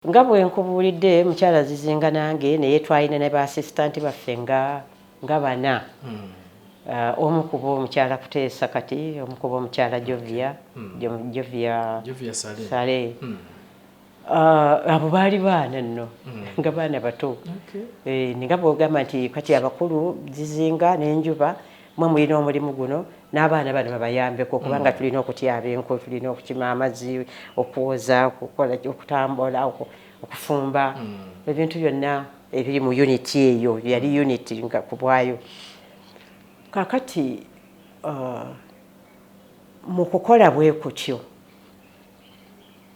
Nga bwe nkubuulidde, mukyala Zizinga nange, naye twalina ne ba assistant baffe nga bana. Omu ku bo omukyala Kuteesa, kati omu ku bo omukyala Jovia, Jovia Jovia Sale. Sale. Abo baali baana nno, nga baana bato. Nga bwogamba nti kati abakulu Zizinga n'Enjuba, mwe mulina omulimu guno, n'abaana bano babayambeko, kubanga tulina okutyaba enku, tulina okukima amazzi, okwoza, okukola, okutambula, okufumba, ebintu byonna ebiri mu unit eyo. Yali unit nga ku bwayo. Kakati mu kukola bwe kutyo,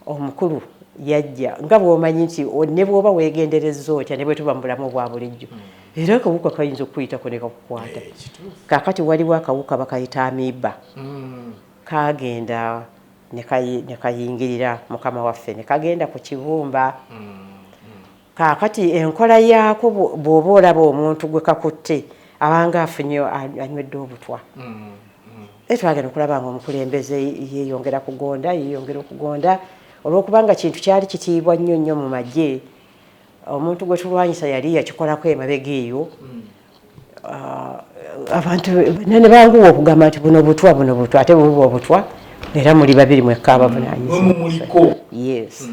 omukulu yajja, nga bw'omanyi nti ne bw'oba weegendereza otya, ne bwe tuba mu bulamu obwa bulijjo, era akawuka kayinza okukuyitako ne kakukwata. Kaakati waliwo akawuka bakayita amoeba. Kagenda ne kayingirira mukama waffe, ne kagenda ku kibumba. Kaakati enkola yaako, bw'oba olaba omuntu gwe kakutte, abanga afunye, anywedde obutwa. Naye twagenda okulaba nga omukulembeze yeeyongera kugonda, yeeyongera okugonda, olw'okubanga kintu kyali kitiibwa nnyo nnyo mu magye. Omuntu gwe tulwanyisa yali yakikolako emabega eyo. Abantu ne banguwa okugamba nti buno butwa, buno butwa, ate buba obutwa era muli babiri mwekka abavunaanyizibwa. Yes.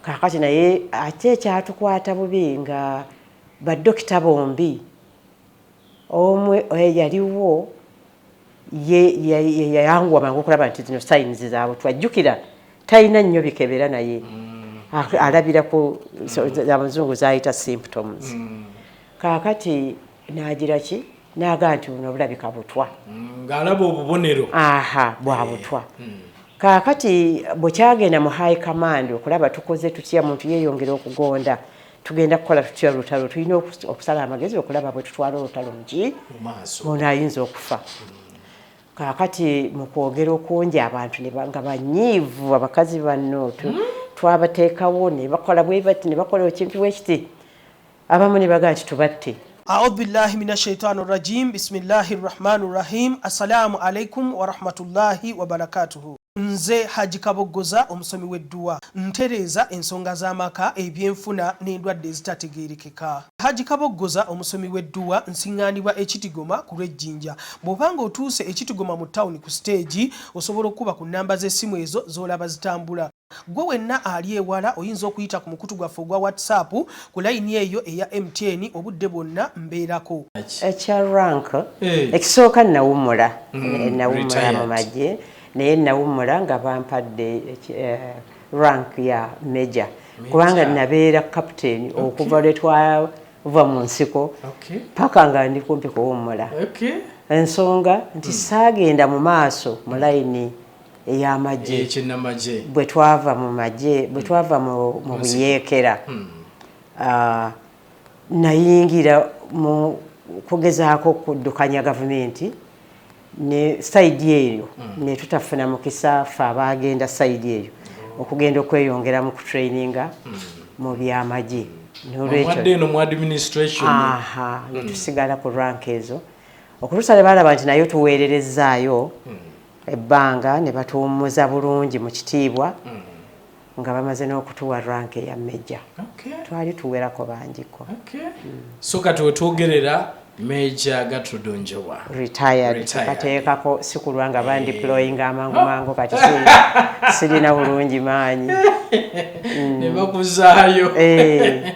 Kaakati naye ate ekyatukwata bubi, nga badokita bombi, omwe yaliwo ye yayanguwa mangu okulaba nti zino signs za butwa. Jjukira talina nnyo bikebera, naye alabira ku abazungu zayita symptoms. Kaakati n'agira ki, n'agaa nti buno bulabika butwa. Ng'alaba obubonero. Aha, bwa butwa. Kaakati bwe kyagenda mu high command okulaba tukoze tutya, muntu yeeyongera okugonda, tugenda kukola tutya olutalo, tulina okusala amagezi okulaba bwe tutwala olutalo muki mu maaso. Ono ayinza okufa. Kaakati mu kwogera okungi, abantu nga banyiivu, abakazi bano twabateekawo ne bakola bwe bati, ne bakola ekintu bwe kiti, abamu ne bagaa nti tubatte. Audhu billahi min ashaitani rajim, bismillahi rrahmani rrahim. Assalamu alaikum warahmatullahi wabarakatuhu. Nze Haji Kaboggoza, omusomi w'edduwa, ntereeza ensonga z'amaka, ebyenfuna n'endwadde ezitategeerekeka. Haji Kaboggoza, omusomi w'edduwa, nsiŋŋaanibwa Ekitigoma ku lw'Ejjinja. Bw'obanga otuuse Ekitigoma mu tawuni ku siteegi, osobola okukuba ku nnamba z'essimu ezo z'olaba zitambula. Gwe wenna ali ewala, oyinza okuyita ku mukutu gwaffe ogwa WhatsApp ku layini eyo eya MTN, obudde bwonna mbeerako. Ekya rank, ekisooka nawummula. Nawummula mu Retired. magye, naye nawummula nga bampadde rank ya major, kubanga nabeera captain okuva lwe twava mu nsiko paka nga ndi kumpi kuwummula. Ensonga nti saagenda mu maaso mu layini ey'amagye. Ekinnamagye. Bwe twava mu magye, bwe twava mu buyeekera, nayingira mu kugezaako okuddukanya gavumenti ne side eyo, ne tutafuna mukisa ffe abagenda side eyo okugenda okweyongera mu kutraininga mu byamagye. Mwadde Nolwekyo eno mu administration. Aha, ne tusigala ku rank ezo okutuusa ne balaba nti nayo tuweererezaayo ebbanga, ne batuwummuza bulungi mu kitiibwa nga bamaze n'okutuwa rank eya major. Twali tuwerako bangiko. Okay. So kati wetwogerera, Major Gertrude Njoba. Retired. Retired. Kateekako sikulwa nga bandeployinga amangu mangu, kati sirina bulungi maanyi. Ne bakuzaayo. Eh.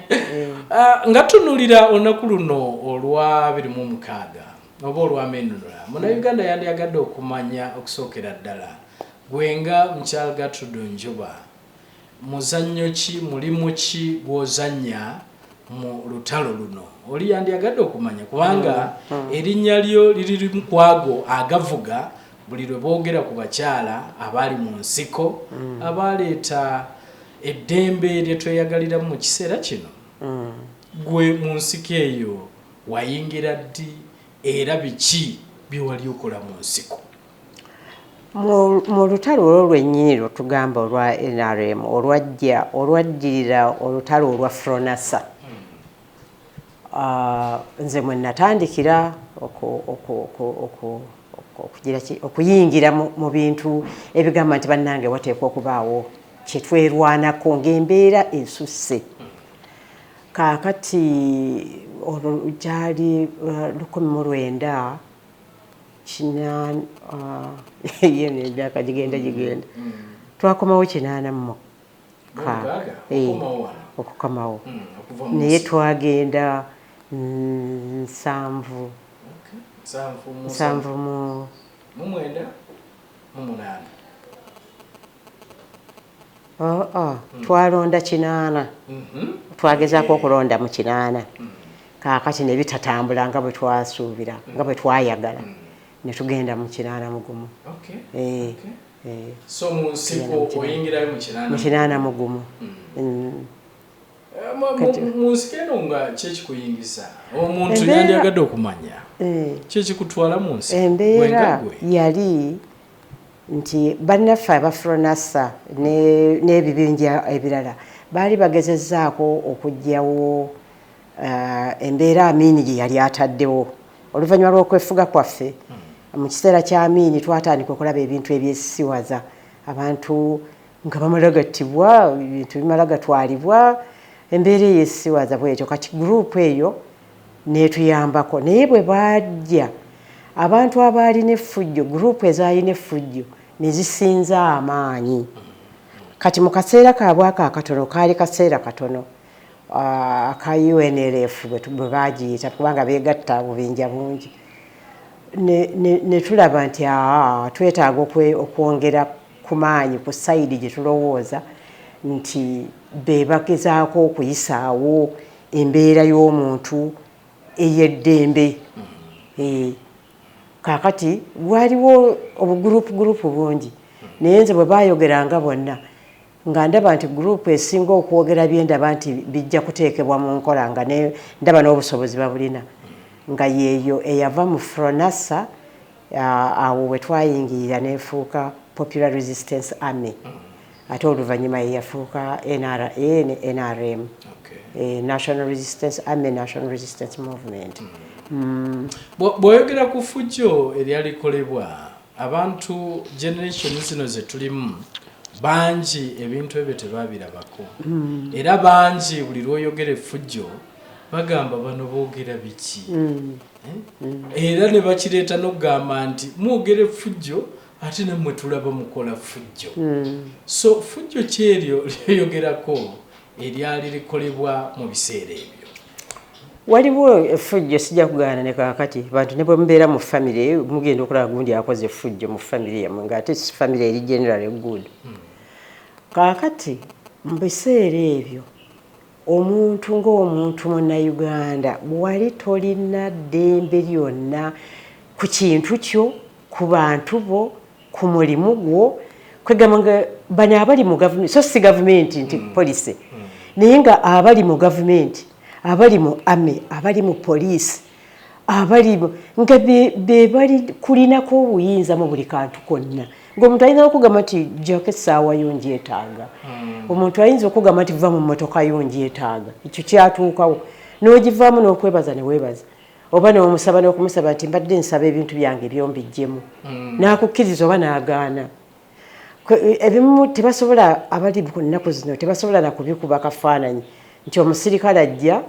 Ah, nga tunulira olunaku luno olwa 26 oba olwamenunula, Munnayuganda yandyagadde okumanya okusookera ddala, gwenga mukyala Gertrude Njoba, muzannyo ki, mulimu ki gw'ozannya mu lutalo luno? Oli yandyagadde okumanya, kubanga erinnya lyo liri limu ku ago agavuga buli lwe boogera ku bakyala abaali mu nsiko, abaleeta eddembe lye tweyagaliramu mu kiseera kino. Gwe mu nsiko eyo wayingira ddi, era biki bye wali okola mu nsiko? Mu lutalo olwo lwennyini lwetugamba olwa NRM, olwajja olwaddirira olutalo olwa Fronasa, nze mwe natandikira okugira okuyingira mu bintu ebigamba nti bannange, wateekwa okubaawo Kyetwerwanako ng'embeera esusse. Kaakati olwo gyali 1980, emyaka gigenda gigenda. Twakomawo 86 okukomawo, naye twagenda nsanvu nsanvu mu 98. Twalonda 80. Twagezaako okulonda mu 80. Kaakati ne bitatambula nga bwe twasuubira, nga bwe twayagala, ne tugenda mu 81. So mu nsiko oyingirayo mu 80? Mu 81. Mu nsiko eno nga kyekikuyingiza, omuntu yandyagadde okumanya kyekikutwala mu nsiko? Embeera yali nti bannaffe aba FRONASA n'ebibinja ebirala baali bagezezzaako okuggyawo embeera Amiini gye yali ataddewo oluvannyuma lw'okwefuga kwaffe. Mu kiseera kya Amiini twatandika okulaba ebintu ebyesisiwaza, abantu nga bamala gattibwa, ebintu bimala gatwalibwa, embeera eyesisiwaza bwetyo. Kati gurupu eyo netuyambako, naye bwe bajja abantu abaalina effujjo, gurupu ezaalina effujjo ne zisinza amaanyi. Kati mu kaseera kaabwe ako akatono, kaali kaseera katono, aka UNLF bwe bagiyita, kubanga beegatta bubinja bungi, ne tulaba nti aa, twetaaga okwongera ku maanyi ku side gye tulowooza nti be bagezaako okuyisaawo embeera y'omuntu ey'eddembe. Kaakati waliwo obugurupu gurupu bungi, naye nze bwe baayogeranga bonna nga ndaba nti gurupu esinga okwogera byendaba nti bijja kuteekebwa mu nkola, nga ndaba n'obusobozi babulina, nga yeeyo eyava mu FRONASA. Awo bwe twayingirira nefuuka Popular Resistance Army, ate oluvannyuma yeyafuuka NRA ne NRM, National Resistance Army, National Resistance Movement. Bw'oyogera ku ffujjo eryalikolebwa abantu, generation zino ze tulimu, bangi ebintu ebyo tebabirabako, era bangi buli lw'oyogera effujjo bagamba bano boogera biki? Era ne bakireeta n'okugamba nti mwogera effujjo ate nammwe tulaba mukola ffujjo. So ffujjo ki eryo lyoyogerako eryali likolebwa mu biseera ebyo? Waliwo effujjo, sijja kugaana. Ne kaakati bantu ne bwe mubeera mu famire, mugenda okulaba gundi akoze effujjo mu famire yammwe, ng'ate si famire eri generally good. Kaakati mu biseera ebyo omuntu ng'omuntu Munnayuganda wali tolina ddembe lyonna ku kintu kyo, ku bantu bo, ku mulimu gwo. Kwegamba nga bano abali mu gavumenti, so si gavumenti nti policy, naye nga abali mu gavumenti, abali mu army, abali mu poliisi, abali nga be bali kulinako obuyinza mu buli kantu konna, ng'omuntu ayinza okugamba nti jjako essaawa yo ngyetaaga, omuntu ayinza okugamba nti va mu mmotoka yo ngyetaaga. Ekyo kyatuukawo n'ogivaamu n'okwebaza ne weebaza, oba n'omusaba n'okumusaba nti mbadde nsaba ebintu byange byombijjemu, n'akukkiriza oba n'agaana. Ebimu tebasobola, abali ku nnaku zino tebasobola nakubikuba kafaananyi nti omusirikale ajja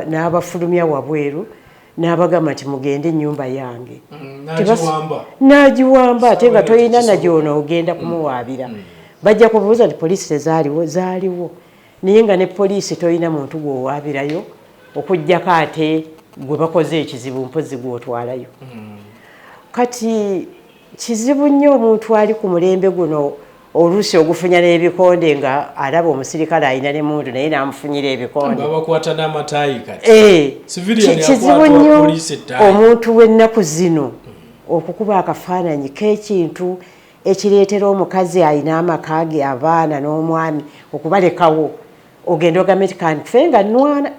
n'abafulumya wabweru n'abagamba nti mugende, ennyumba yange. N'agiwamba, ate nga tolina nagyono ogenda kumuwaabira. Bajja kubuuza nti poliisi tezaaliwo? Zaaliwo, naye nga ne poliisi tolina muntu gwowaabirayo okugjako ate gwe bakoze ekizibu, mpozi gwotwalayo. Kati kizibu nnyo omuntu ali ku mulembe guno oluusi ogufunya n'ebikonde, nga alaba omusirikale alina nemundu naye n'amufunyira ebikonde. Babakwata n'amataayi kati. Kizibu nnyo omuntu w'ennaku zino okukuba akafaananyi k'ekintu ekireetera omukazi alina amaka ge, abaana n'omwami, okubalekawo ogenda ogambe nti kanfe nga nnwana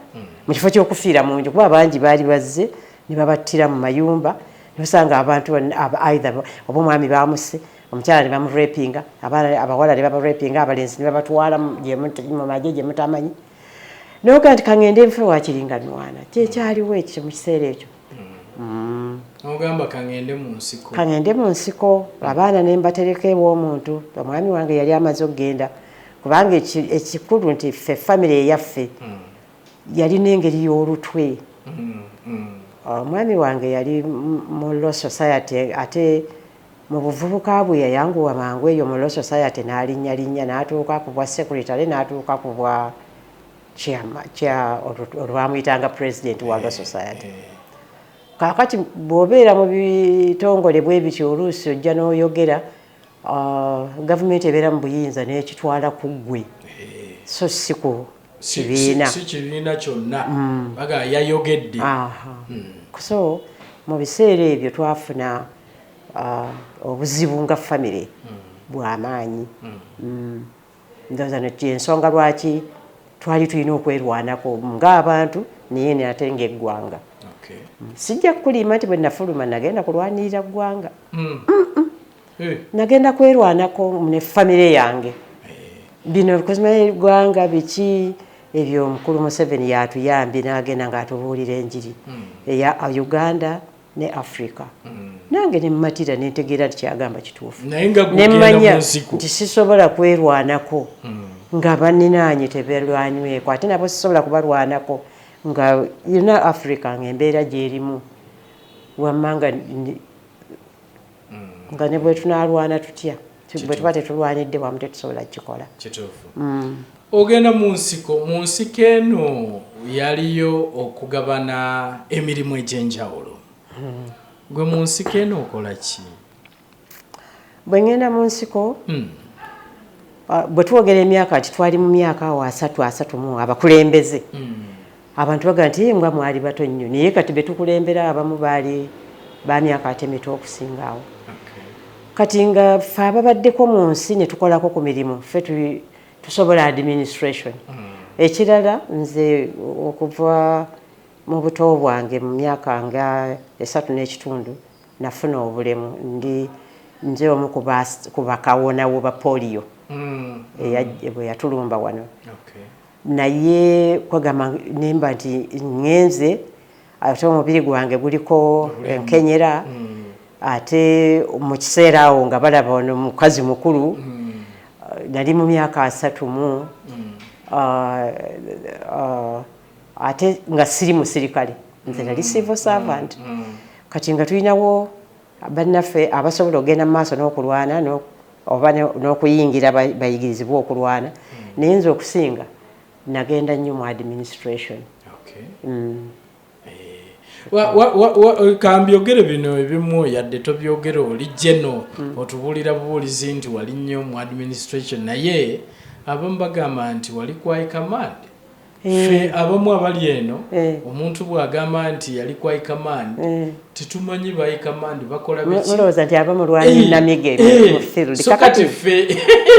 mu kifo ky'okufiira mu nju, kuba bangi baali bazze ne babattira mu mayumba. Nosanga abantu either oba omwami bamuse, omukyala ne bamurepinga, abaana abawala ne babarepinga, abalenzi ne babatwala mu magye gye mutamanyi, noga nti kaŋŋende nfe waakiri nga nnwana. Kyekyaliwo ekyo mu kiseera ekyo. Ogamba kaŋŋende mu nsiko. Kaŋŋende mu nsiko, abaana ne mbatereka ew'omuntu. Omwami wange yali amaze okugenda, kubanga ekikulu nti ffe famire eyaffe yalina engeri y'olutwe. Omwami wange yali mu Law Society, ate mu buvubuka bwe yayanguwa mangu eyo mu Law Society n'alinnyalinnya n'atuuka ku bwa secretary, n'atuuka ku bwa olwamuyitanga president wa Law Society. Kaakati bw'obeera mu bitongole bwe bityo, oluusi ojja n'oyogera, gavumenti ebeera mu buyinza n'ekitwala ku ggwe, so si ku kibiina. Si kibiina kyonna, baga yayogedde. So mu biseera ebyo twafuna obuzibu nga famire bw'amaanyi. Ndowooza ensonga lwaki twali tulina okwerwanako ng'abantu, naye ate ng'eggwanga. Sijja kukulima nti bwe nafuluma nagenda kulwanirira ggwanga. Nagenda kwerwanako ne famire yange. Bino kuzima eggwanga biki ebyo, omukulu Museveni yatuyambye n'agenda ng'atubuulira enjiri eya Uganda ne Africa. Nange nemmatira, nentegeera nti kyagamba kituufu. Nemmanya nti sisobola kwerwanako nga banninaanye teberwanyweko, ate nabo sisobola kubalwanako nga yonna Africa ng'embeera gyerimu. Wamma nga ne bwe tunaalwana tutya, bwe tuba tetulwanidde wamu tetusobola kukikola. Kituufu. Ogenda mu nsiko. Mu nsiko eno yaliyo okugabana emirimu egy'enjawulo. Gwe mu nsiko eno okola ki? Bwe ŋŋenda mu nsiko, bwe twogera emyaka nti twali mu myaka awo 30, 30 mu, abakulembeze, abantu bagamba nti nga mwali bato nnyo, naye kati be tukulembera abamu baali ba myaka ate mito okusinga awo. Kati nga ffe ababaddeko mu nsi ne tukolako ku mirimu, ffe tusobola administration. Ekirala, nze okuva mu buto bwange, mu myaka nga 3.5, nafuna obulemu. Ndi nze omu ku bakawonawo ba polio bwe yatulumba wano. Naye kwegamba nemba nti ŋŋenze, ate omubiri gwange guliko enkenyera, ate mu kiseera awo nga balaba ono mukazi mukulu. Nali mu myaka 30 mu, ate nga siri musirikale, nze nali civil servant. Kati nga tulinawo bannaffe abasobola okugenda mu maaso n'okulwana oba n'okuyingira bayigirizibwe okulwana, naye nze okusinga nagenda nnyo mu administration. Kambyogere bino ebimu, yadde tobyogera, oli geno otubuulira bubuulizi nti wali nnyo mu administration, naye abamu bagamba nti wali ku high command. Ffe abamu abali eno, omuntu bw'agamba nti yali ku high command, tetumanyi ba high command bakola biki. Mulowooza nti aba mulwanyi namige mu field. So kati ffe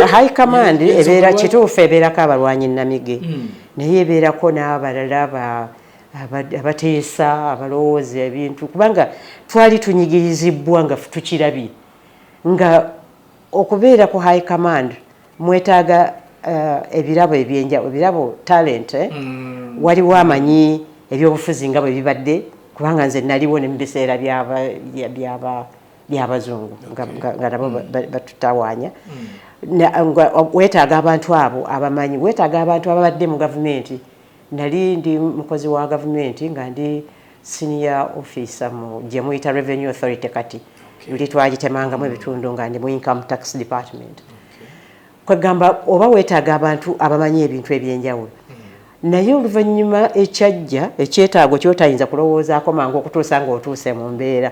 High command ebeera, kituufu, ebeerako abalwanyi namige, naye ebeerako n'abalala abateesa, abalowooza ebintu, kubanga twali tunyigirizibwa nga tukirabye nga okubeera ku high command mwetaaga ebirabo ebyenjawulo, ebirabo, talent, eh? Waliwo amanyi ebyobufuzi nga bwe bibadde, kubanga nze naliwo ne mu biseera by'abazungu nga nabo batutawaanya. Weetaaga abantu abo abamanyi, weetaaga abantu ababadde mu gavumenti. Nali ndi mukozi wa gavumenti nga ndi senior officer mu gye muyita Revenue Authority kati, luli twagitemangamu ebitundu, nga ndi mu Income Tax Department. Kwegamba oba weetaaga abantu abamanyi ebintu ebyenjawulo. Naye oluvannyuma ekyajja ekyetaago kyotayinza kulowoozaako mangu okutuusa ng'otuuse mu mbeera,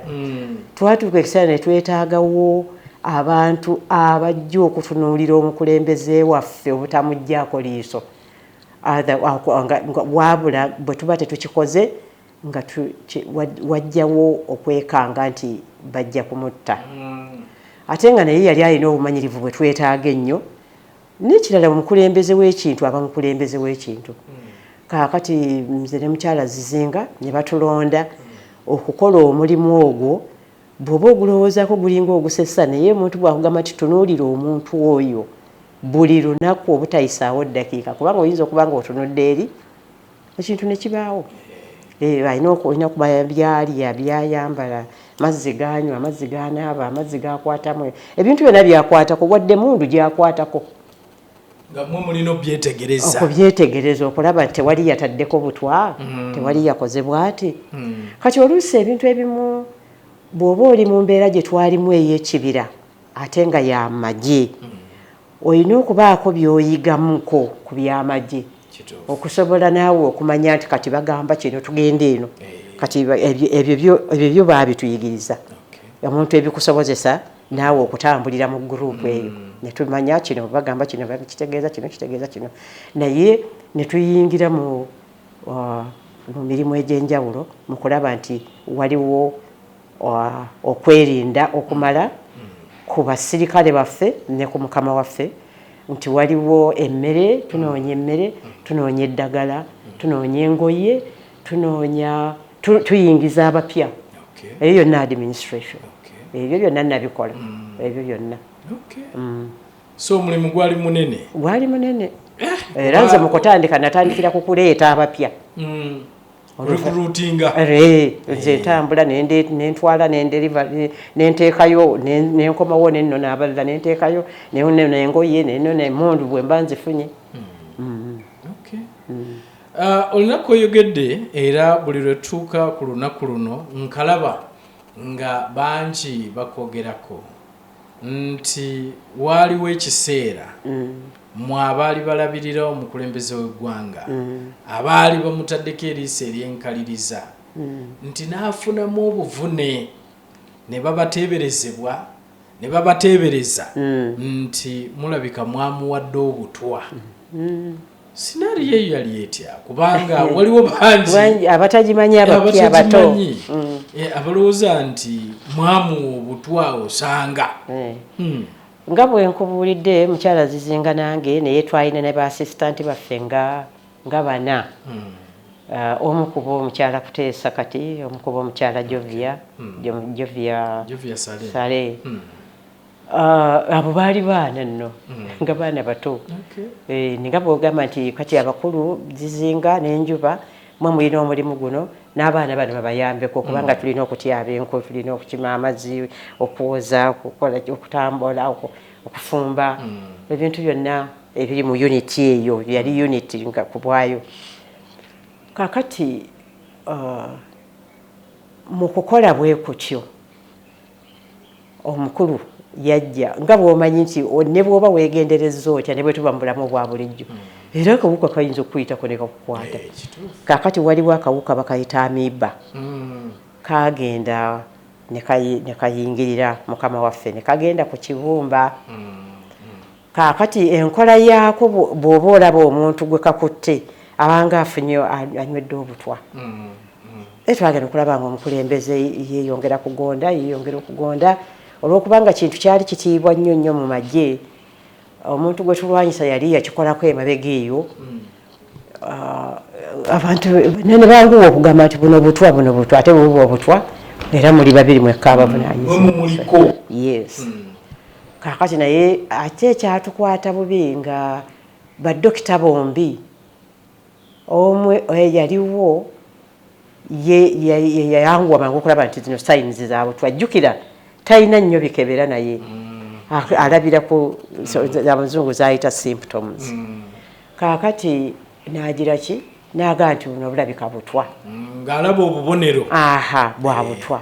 twatuuka ekiseera ne twetaagawo abantu abajja okutunuulira omukulembeze waffe obutamuggyako liiso. Wabula bwe tuba tetukikoze, nga wajjawo okwekanga nti bajja kumutta, ate nga naye yali alina obumanyirivu bwe twetaaga ennyo. N'ekirala, omukulembeze w'ekintu aba mukulembeze w'ekintu. Kaakati nze ne mukyala Zizinga ne batulonda okukola omulimu ogwo. Bw'oba ogulowoozaako gulinga ogusesa, naye omuntu bw'akugamba nti tunuulira omuntu oyo buli lunaku obutayisaawo ddakiika, kubanga oyinza okuba nga otunudde eri ekintu ne kibaawo. Alina okumanya byalya, byayambala, mazzi ganywa, amazzi ganaaba, amazzi gakwatamu, ebintu byonna byakwatako, wadde mundu gyakwatako. Nga mwe mulina obyetegereza. Okubyetegereza, okulaba nti tewali yataddeko butwa, tewali yakoze bwati. Kati oluusi ebintu ebimu bw'oba oli mu mbeera gye twalimu ey'ekibira ate nga yamagye, olina okubaako by'oyigamuko ku byamagye okusobola naawe okumanya nti kati bagamba kino, tugenda eno. Kati ebyo byo baabituyigiriza, omuntu ebikusobozesa naawe okutambulira mu gurupu eyo, netumanya kino bagamba kino kitegeeza kino, kitegeeza kino. Naye netuyingira mu mirimu egy'enjawulo mu kulaba nti waliwo okwerinda okumala ku basirikale baffe ne ku mukama waffe, nti waliwo emmere, tunoonya emmere, tunoonya eddagala, tunoonya engoye, tunoonya, tuyingiza abapya. Eyo yonna administration, ebyo byonna nabikola, ebyo byonna. So omulimu gwali munene. Gwali munene, era nze mu kutandika natandikira ku kuleeta abapya. Recruitinga. Nze ntambula nentwala, nenderiva, nenteekayo, nenkomawo, nennona abalala, nenteekayo, nenona engoye, nenona emundu bwe mba nzifunye. Olunaku oyogedde, era buli lwe tutuuka ku lunaku luno nkalaba nga bangi bakwogerako nti waaliwo ekiseera mwe abaali balabirira omukulembeze w'eggwanga, abaali bamutaddeko eriiso eryenkaliriza, nti n'afunamu obuvune ne babateeberezebwa, ne babateebereza nti mulabika mwamuwadde obutwa. Scenario eyo yali etya? Kubanga waliwo bangi abatagimanyi, abapya, abato. Abatagimanyi, abalowooza nti mwamuwa obutwa osanga. Nga bwe nkubuulidde, mukyala Zizinga nange, naye twalina ne ba assistant baffe nga bana. Omu kuba omukyala Kuteesa, kati omu kuba omukyala Jovia, Jovia. Jovia Sale. Sale. Abo baali baana nno, nga baana bato. Nga bwogamba nti kati abakulu Zizinga n'Enjuba, mwe mulina omulimu guno, n'abaana bano babayambeko, kubanga tulina okutyaba enku, tulina okukima amazzi, okwoza, okukola, okutambula, okufumba, ebintu byonna ebiri mu unit eyo. Yali unit nga ku bwayo. Kakati mu kukola bwe kutyo, omukulu yajja, nga bw'omanyi nti ne bw'oba weegendereza otya, ne bwe tuba mu bulamu obwa bulijjo, era akawuka kayinza okukuyitako ne kakukwata. Kakati waliwo akawuka bakayita amoeba. Kagenda ne kayingirira mukama waffe, ne kagenda ku kibumba. Kaakati enkola yaako, bw'oba olaba omuntu gwe kakutte, abanga afunye, anywedde obutwa. Naye twagenda okulaba nga omukulembeze yeeyongera kugonda, yeeyongera okugonda, olw'okubanga kintu kyali kitiibwa nnyo nnyo mu magye. Omuntu gwe tulwanyisa yali yakikolako emabega eyo. Abantu ne banguwa okugamba nti buno butwa, buno butwa, ate buba obutwa era muli babiri mwekka abavunaanyizibwa. Yes. Kaakati naye ate ekyatukwata bubi nga badokita bombi, omwe yaliwo ye yayanguwa mangu okulaba nti zino signs za butwa. Jjukira talina nnyo bikebera, naye alabira ku abazungu zayita symptoms. Kaakati n'agira ki, n'agaa nti buno bulabika butwa. Ng'alaba obubonero. Aha, bwa butwa.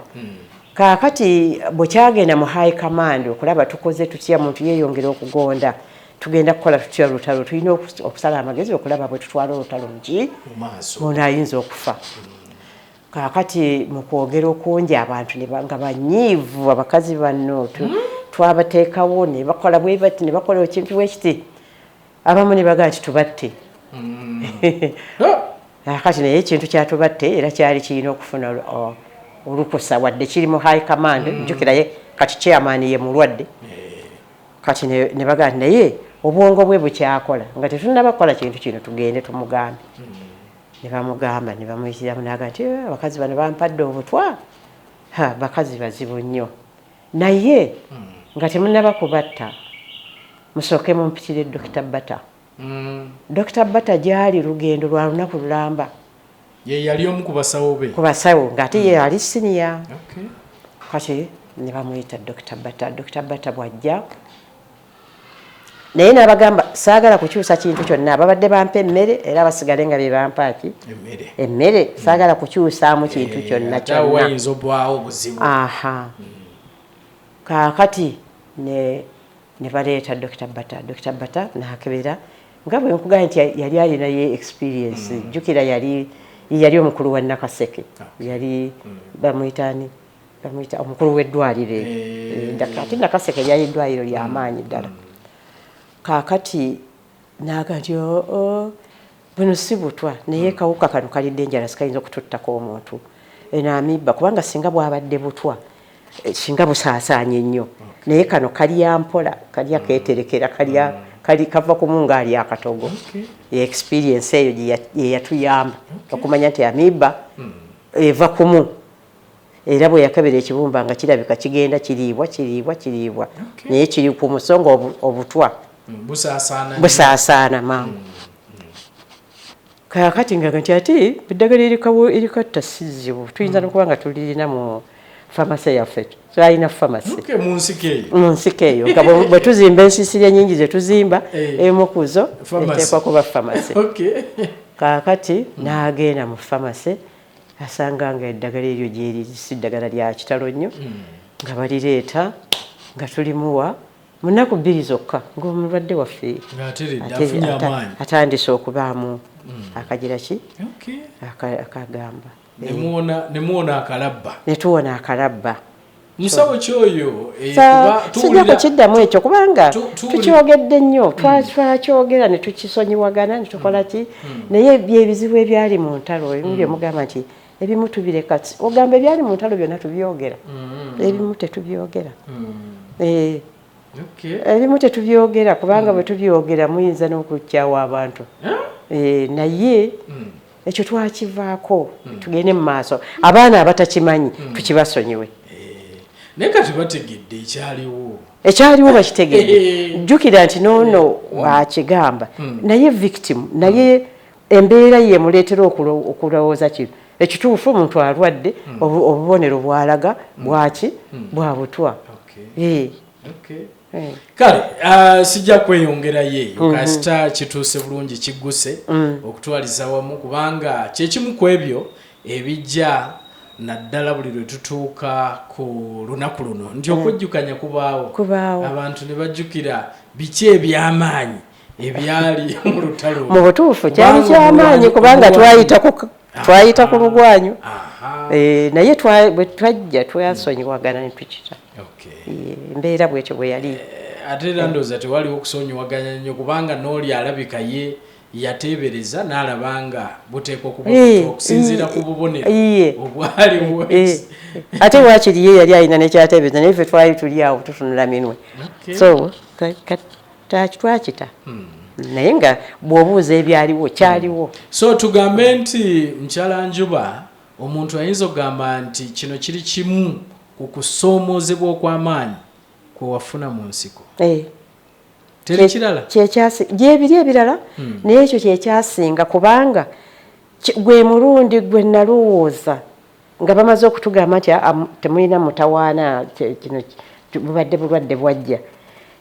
Kaakati bwe kyagenda mu high command okulaba tukoze tutya, muntu yeeyongera okugonda, tugenda kukola tutya olutalo, tulina okusala amagezi okulaba bwe tutwala olutalo muki mu maaso. Ono ayinza okufa. Kaakati mu kwogera okungi, abantu nga banyiivu, abakazi bano twabateekawo ne bakola bwe bati, ne bakola ekintu bwe kiti, abamu ne bagaa nti tubatte. Kakati naye ekintu kyatubatte era kyali kirina okufuna olukusa, wadde kiri mu high command. Njukiraye kati chairman ye mulwadde. Kati ne bagaa nti naye obwongo bwe bukyakola, nga tetunnaba kukola kintu kino, tugende tumugambe. Ne bamugamba, ne bamuyitiramu, naga nti, "Eh, abakazi bano bampadde obutwa, ha bakazi bazibu nnyo, naye nga temunnaba kubatta, musooke mumpitire Dr Bata." Dr Bata gyali lugendo lwa lunaku lulamba. Ye yali omu ku basawo be. Ku basawo, ng'ate ye ali senior. Kati ne bamuyita Dr Bata. Dr Bata bw'ajja naye n'abagamba, saagala kukyusa kintu kyonna, babadde bampa emmere era basigale nga be bampa ki? Emmere. Emmere, saagala kukyusaamu kintu kyonna. Ate awo kyonna. Wayinza obwawo obuzibu. Aha, kaakati ne baleeta Dr Bata. Dr Bata n'akebera, nga bwe nkugambye nti yali alinayo experience. Jjukira yali omukulu wa Nakaseke, yali bamuyita ani, bamuyita omukulu w'eddwaliro eryo. Ate Nakaseke lyali eddwaliro lyamaanyi ddala. Kaakati naga nti, "Oo, buno si butwa, naye kawuka kano kali dangerous, kayinza okututtako omuntu." Eno amoeba, kubanga singa bwabadde butwa, singa busaasaanye nnyo, naye kano kalya mpola, kalya keeterekera, kalya kali kava kumu nga ali akatogo. Experience eyo gye yatuyamba okumanya nti amoeba eva kumu. Era bwe yakebera ekibumba nga kirabika kigenda kiriibwa, kiriibwa, kiriibwa, naye kiri ku musonga obutwa Busaasaana nnyo. Busaasaana mangu. Kaakati nga nti ate eddagala erikatta si zzibu, tuyinza n'okuba nga tulirina mu famasi yaffe. Twalina famasi. Okay, mu nsiko eyo. Mu nsiko eyo, nga bwe tuzimba ensiisira ennyingi ze tuzimba, emu ku zo Pharmacy. eteekwa kuba famasi. Kaakati n'agenda mu famasi, asanga nga eddagala eryo gyeriri, si ddagala lya kitalo nnyo, nga balireeta, nga tulimuwa mu nnaku 2 zokka, ng'omulwadde waffe ng'ateredde, afunye amaanyi. Atandise okubaamu akagira ki, akagamba. Nemuwona akalabba. Ne tuwona akalabba. Musawo kyoyo kuba Sijja kukiddamu ekyo kubanga tukyogedde nnyo. Twakyogera ne tukisonyiwagana ne tukola ki, naye byebizibu ebyali mu ntalo ebimu bye mugamba nti ebimu tubireka. Ogamba ebyali mu ntalo byonna tubyogera, ebimu tetubyogera. Ebimu tetubyogera kubanga bwe tubyogera muyinza n'okukyawa abantu. Naye ekyo twakivaako, tugende mu maaso. Abaana abatakimanyi tukibasonyiwe. Naye kati bategedde ekyaliwo. Ekyaliwo bakitegedde. Jjukira nti noono wakigamba naye victim, naye embeera ye emuleetera okulowooza kino ekituufu. Omuntu alwadde, obubonero bwalaga bwaki? Bwa butwa. Kale sijja kweyongerayo eyo, kasita kituuse bulungi, kigguse okutwaliza wamu, kubanga kyekimu ku ebyo ebijja naddala buli lwe tutuuka ku lunaku luno nti okujjukanya kubaawo. Kubaawo. Abantu ne bajjukira biki ebyamaanyi ebyali mu lutalo. Mu butuufu kyali Kubanga kyamaanyi, kubanga twayita ku lugwanyu. Naye bwe twajja twasonyiwagana ne tukita. Embeera bwetyo bwe yali. Ate era ndowooza tewaliwo okusonyiwaganya nnyo, kubanga n'oli alabika ye yateebereza n'alaba nga buteekwa okuba butwa okusinziira ku bubonero obwaliwo. Ate waakiri ye yali alina nekyateebereza, naye ffe twali tuli awo tutunula minwe. So twakita, naye nga bw'obuuza ebyaliwo, kyaliwo. So tugambe nti mukyala Njuba, omuntu ayinza okugamba nti kino kiri kimu ku kusoomoozebwa okw'amaanyi kwe wafuna mu nsiko? Teri kirala? Gyebiri ebirala, naye ekyo kyekyasinga, kubanga gwe mulundi gwe nalowooza nga bamaze okutugamba nti, "Ah, temulina mutawaana, kino bubadde bulwadde bwajja."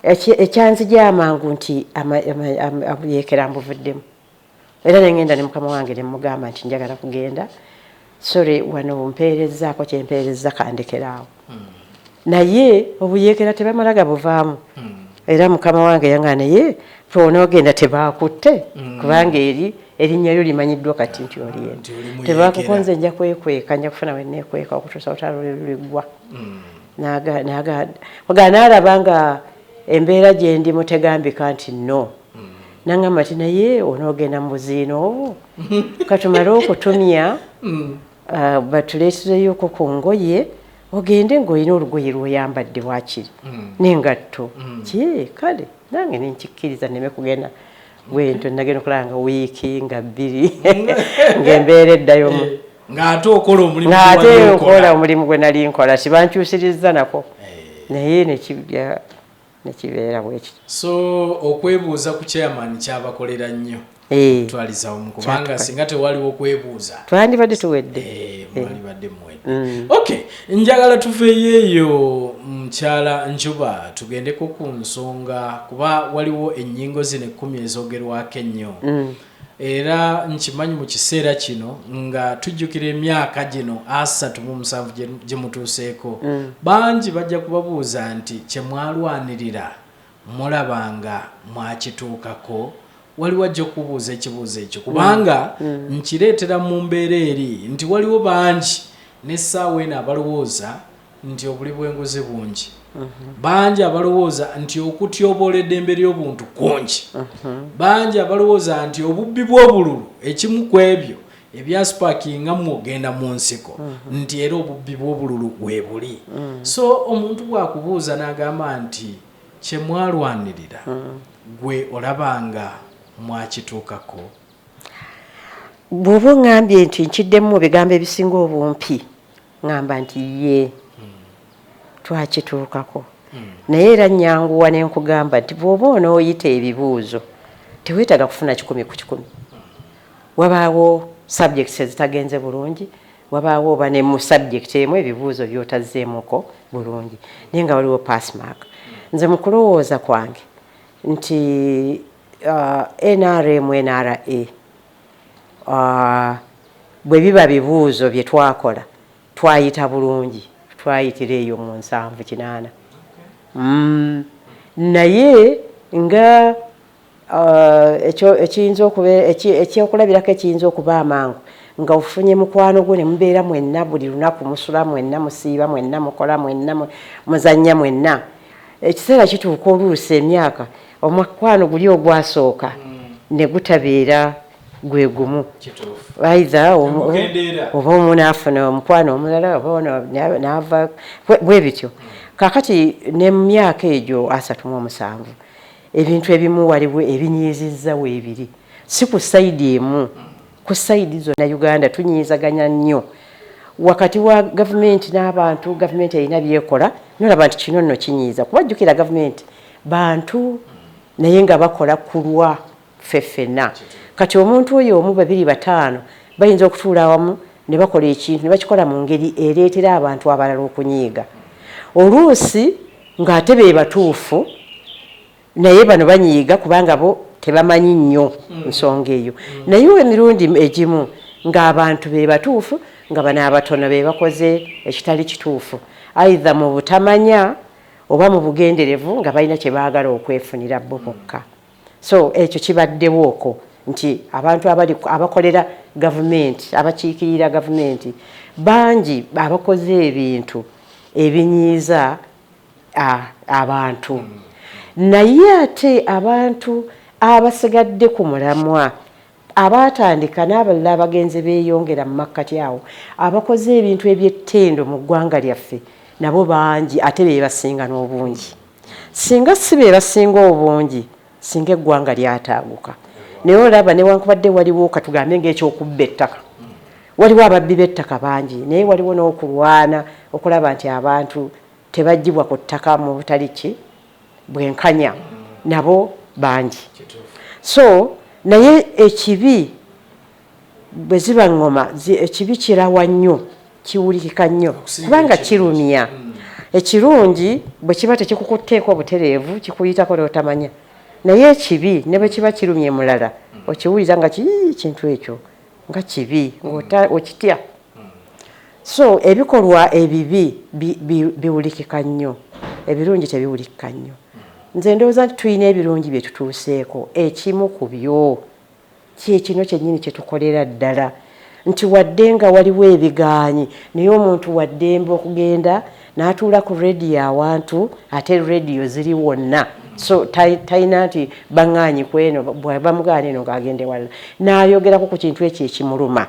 Ekyanzija amangu nti obuyeekera mbuvuddemu, era nengenda ne mukama wange nemugamba nti njagala kugenda, sorry, wano mpeerezaako kyempeereza, kandekeraawo. Naye obuyeekera tebamala gabuvaamu. Era mukama wange yanga, naye onoogenda tebakutte, kubanga eri erinnya lyo limanyiddwa kati nti oli eno. Nti oli muyeekera. Tebakukonze, nja kwekweka, nja kufuna weneekweka okutuusa olutalo lwe luliggwa. Oga n'alaba nga embeera gye ndimu tegambika nti no, nangamba nti naye onoogenda mu buziina obwo, katumale okutumya, batuleetereyoko ku ngoye, ogende ng'olina olugoye lw'oyambadde waakiri n'engatto ki. Kale nange nenkikkiriza nneme kugenda bwentyo. Nagenda okulaba nga wiiki nga 2 ng'embeera eddayo mu Ng'ate okola omulimu ng'ate gwe wali nkola okola. Omulimu gwe nali nkola kibankyusiriza nako, naye nekibeera bwekityo. So okwebuuza ku chairman kyabakolera nnyo. Twaliza wamu, kubanga singa tewaliwo kwebuuza, twandibadde tuwedde. Mwalibadde muwedde. Okay, njagala tuveeyo eyo, mukyala Njuba, tugendeko ku nsonga, kuba waliwo ennyingo zino 10 ezoogerwako ennyo. Era nkimanyi mu kiseera kino nga tujjukira emyaka gino 37 gye mutuuseeko, bangi bajja kubabuuza nti kyemwalwanirira mulabanga mwakituukako? Waliwo ajja okubuuza ekibuuzo ekyo, kubanga nkireetera mu mbeera eri nti waliwo bangi n'essaawa eno abalowooza nti obuli bw'enguzi bungi, bangi abalowooza nti okutyoboola eddembe ly'obuntu kungi, bangi abalowooza nti obubbi bw'obululu, ekimu ku ebyo ebyasparkinga mu ogenda mu nsiko, nti era obubbi bw'obululu weebuli. So omuntu bw'akubuuza n'agamba nti kyemwalwanirira, gwe olabanga mwakituukako? Bw'oba oŋŋambye nti nkiddemu mu bigambo ebisinga obumpi, ŋŋamba nti ye, twakituukako. Naye era nyanguwa ne nkugamba nti bw'oba onooyita ebibuuzo, teweetaaga kufuna 100%. Wabaawo subjects ezitagenze bulungi, wabaawo oba ne mu subject emu ebibuuzo by'otazzeemuko bulungi, naye nga waliwo pass mark. Nze mu kulowooza kwange nti NRM, NRA, bwe biba bibuuzo bye twakola, twayita bulungi, twayitira eyo mu 70, 80. Naye nga ekiyinza okuba ekyokulabirako ekiyinza okuba amangu, nga ofunye mukwano gwo ne mubeera mwenna buli lunaku, musula mwenna, musiiba mwenna, mukola mwenna, muzannya mwenna, ekiseera kituuka oluusi emyaka omukwano guli ogwasooka ne gutabeera gwe gumu, either oba omu naafuna omukwano omulala, oba ono naava bwe bityo. Kakati ne mu myaka egyo 37, ebintu ebimu waliwo ebinyiizizza weebiri, si ku side emu, ku side zonna. Uganda tunyiizaganya nnyo wakati wa gavumenti n'abantu. Gavumenti erina byekola nolaba nti kino nno kinyiiza, kuba jjukira gavumenti bantu, naye nga bakola kulwa ffe ffenna. Kati omuntu oyo omu, babiri, bataano bayinza okutuula awamu ne bakola ekintu ne bakikola mu ngeri ereetera abantu abalala okunyiiga, oluusi ng'ate be batuufu, naye bano banyiiga kubanga bo tebamanyi nnyo nsonga eyo. Naye emirundi egimu ng'abantu be batuufu, nga bano abatono be bakoze ekitali kituufu, either mu butamanya oba mu bugenderevu, nga balina kye baagala okwefunira bo bokka. So ekyo kibaddewo okwo nti abantu abali abakolera gavumenti, abakiikirira gavumenti, bangi abakoze ebintu ebinyiiza abantu. Naye ate abantu abasigadde ku mulamwa, abaatandika n'abalala abagenze beeyongera mu makkati awo, abakoze ebintu ebyettendo mu ggwanga lyaffe, nabo bangi, ate be basinga n'obungi. Singa si be basinga obungi, singa eggwanga lyataaguka. Naye olaba newankubadde waliwo, katugambe ng'ekyokubba ettaka, waliwo ababbi b'ettaka bangi, naye waliwo n'okulwana okulaba nti abantu tebaggyibwa ku ttaka mu butali ki bwenkanya, nabo bangi. So naye ekibi bwe ziba ŋŋoma, ekibi kirawa nnyo, kiwulikika nnyo kubanga kirumya. Ekirungi bwe kiba tekikukutteeko obutereevu, kikuyitako n'otamanya, naye ekibi ne bwe kiba kirumye mulala, okiwulira nga kintu ekyo nga kibi, okitya. So ebikolwa ebibi biwulikika nnyo, ebirungi tebiwulikika nnyo. Nze ndowooza nti tulina ebirungi bye tutuuseeko. Ekimu ku byo kyekino kyennyini kyetukolera ddala, nti wadde nga waliwo ebigaanyi, naye omuntu waddembe okugenda n'atuula ku rediyo awantu, ate rediyo ziri wonna, so talina nti baŋŋaanyi kweno, bamugaana eno ng'agenda ewalala, n'ayogerako ku kintu ekyo ekimuluma.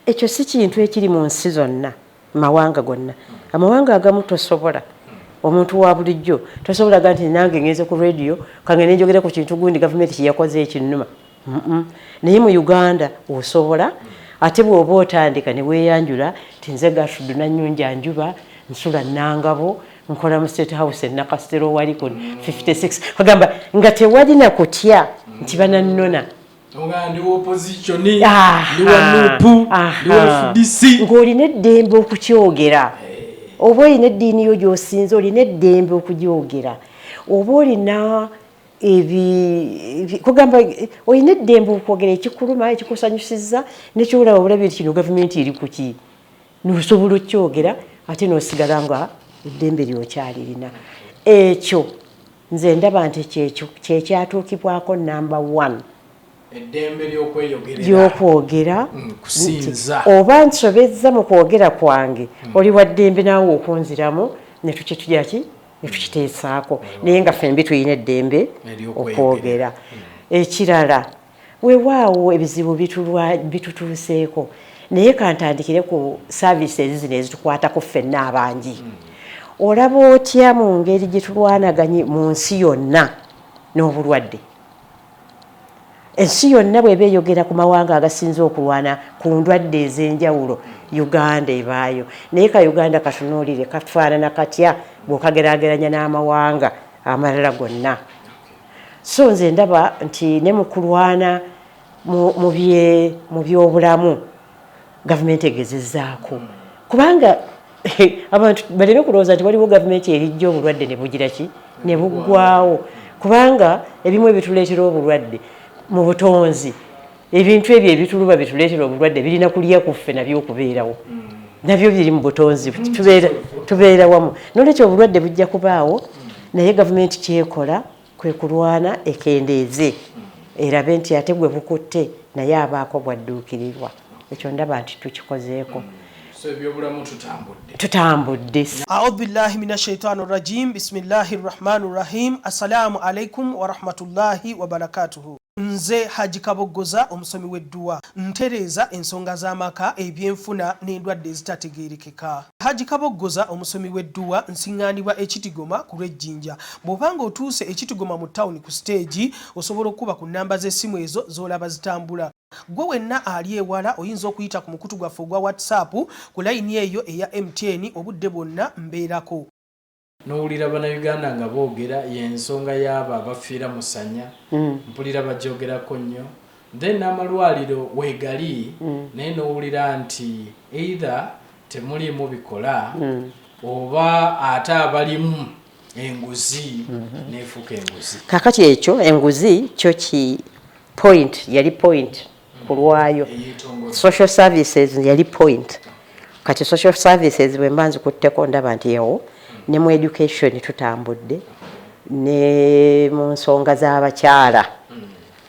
Ekyo si kintu ekiri mu nsi zonna, mawanga gonna. Amawanga agamu tosobola, omuntu wa bulijjo tosobola ga nti nange ngenze ku rediyo kange nenjogera ku kintu gundi gavumenti kyeyakoze ekinnuma. Naye mu Uganda osobola, ate bw'oba otandika ne weeyanjula nti nze Gertrude Nanyunja Njuba, nsula Nangabo, nkola mu State House e Nakasero, wali ku 56, kagamba nga tewali na kutya. Nti banannona. Nga ndi wa opposition, ndi wa NUP, ndi wa FDC. Ng'olina eddembe okukyogera. Oba olina eddiini yo gy'osinza, olina eddembe okugyogera. Oba olina kugamba olina eddembe okwogera ekikuluma, ekikusanyusiza, nekyolaba obulabi nti kino gavumenti eri kuki, nosobola okyogera ate n'osigala nga eddembe lyokyalirina. Ekyo nze ndaba nti kyekyatuukibwako number one. Eddembe ly'okweyogerera. Lyokwogera. Kusinza. Oba nsobezza mu kwogera kwange, oli wa ddembe naawe okunziramu netukitujaki netukiteesaako, naye nga ffembi tulina eddembe okwogera. Ekirala, weewaawo ebizibu bitutuuseeko, naye kantandikire ku services zino ezitukwatako ffenna abangi. Olaba otya mu ngeri gye tulwanaganye mu nsi yonna n'obulwadde? Ensi yonna bw'eba eyogera ku mawanga agasinze okulwana ku ndwadde ez'enjawulo, Uganda ebaayo. Naye ka Uganda katunuulire kafaanana katya bw'okageraageranya n'amawanga amalala gonna? So nze ndaba nti ne mu kulwana mu byobulamu gavumenti egezezzaako, kubanga abantu baleme kulowooza nti waliwo gavumenti erijja obulwadde ne bugira ki ne buggwawo, kubanga ebimu ebituleetera obulwadde mu butonzi, ebintu ebyo ebituluba bituleetera obulwadde birina kulya ku ffe nabyo okubeerawo, nabyo biri mu butonzi, tubeera wamu. Nolwekyo obulwadde bujja kubaawo, naye gavumenti kyekola kwe kulwana ekendeeze, erabe nti ate gwe bukutte naye abaako bwadduukirirwa. Ekyo ndaba nti tukikozeeko. So ebyobulamu tutambudde. Tutambudde. Audhu billahi min ashaitani rajim, bismillahi rrahmani rrahim. Assalamu alaikum warahmatullahi wabarakatuhu. Nze Haji Kaboggoza, omusomi w'edduwa, ntereeza ensonga z'amaka, ebyenfuna n'endwadde ezitategeerekeka. Haji Kaboggoza, omusomi w'edduwa, nsiŋŋaanibwa Ekitigoma ku lw'Ejjinja. Bw'oba ng'otuuse Ekitigoma mu tawuni ku siteegi, osobola okukuba ku nnamba z'essimu ezo z'olaba zitambula. Gwe wenna ali ewala oyinza okuyita ku mukutu gwaffe ogwa WhatsApp ku layini eyo eya MTN, obudde bwonna mbeerako. Nowulira Bannayuganda nga boogera yensonga y'abo abafiira musanya, mpulira bagyogerako nnyo. Then n'amalwaliro weegali, naye nowulira nti either temuliimu bikola, oba ate abalimu enguzi neefuuka enguzi. Kakati ekyo enguzi kyo ki point, yali point ku lwayo. Eyeetongole. Social services yali point. Kati social services bwe mba nzikutteko, ndaba nti ewo ne mu education tutambudde, ne mu nsonga z'abakyala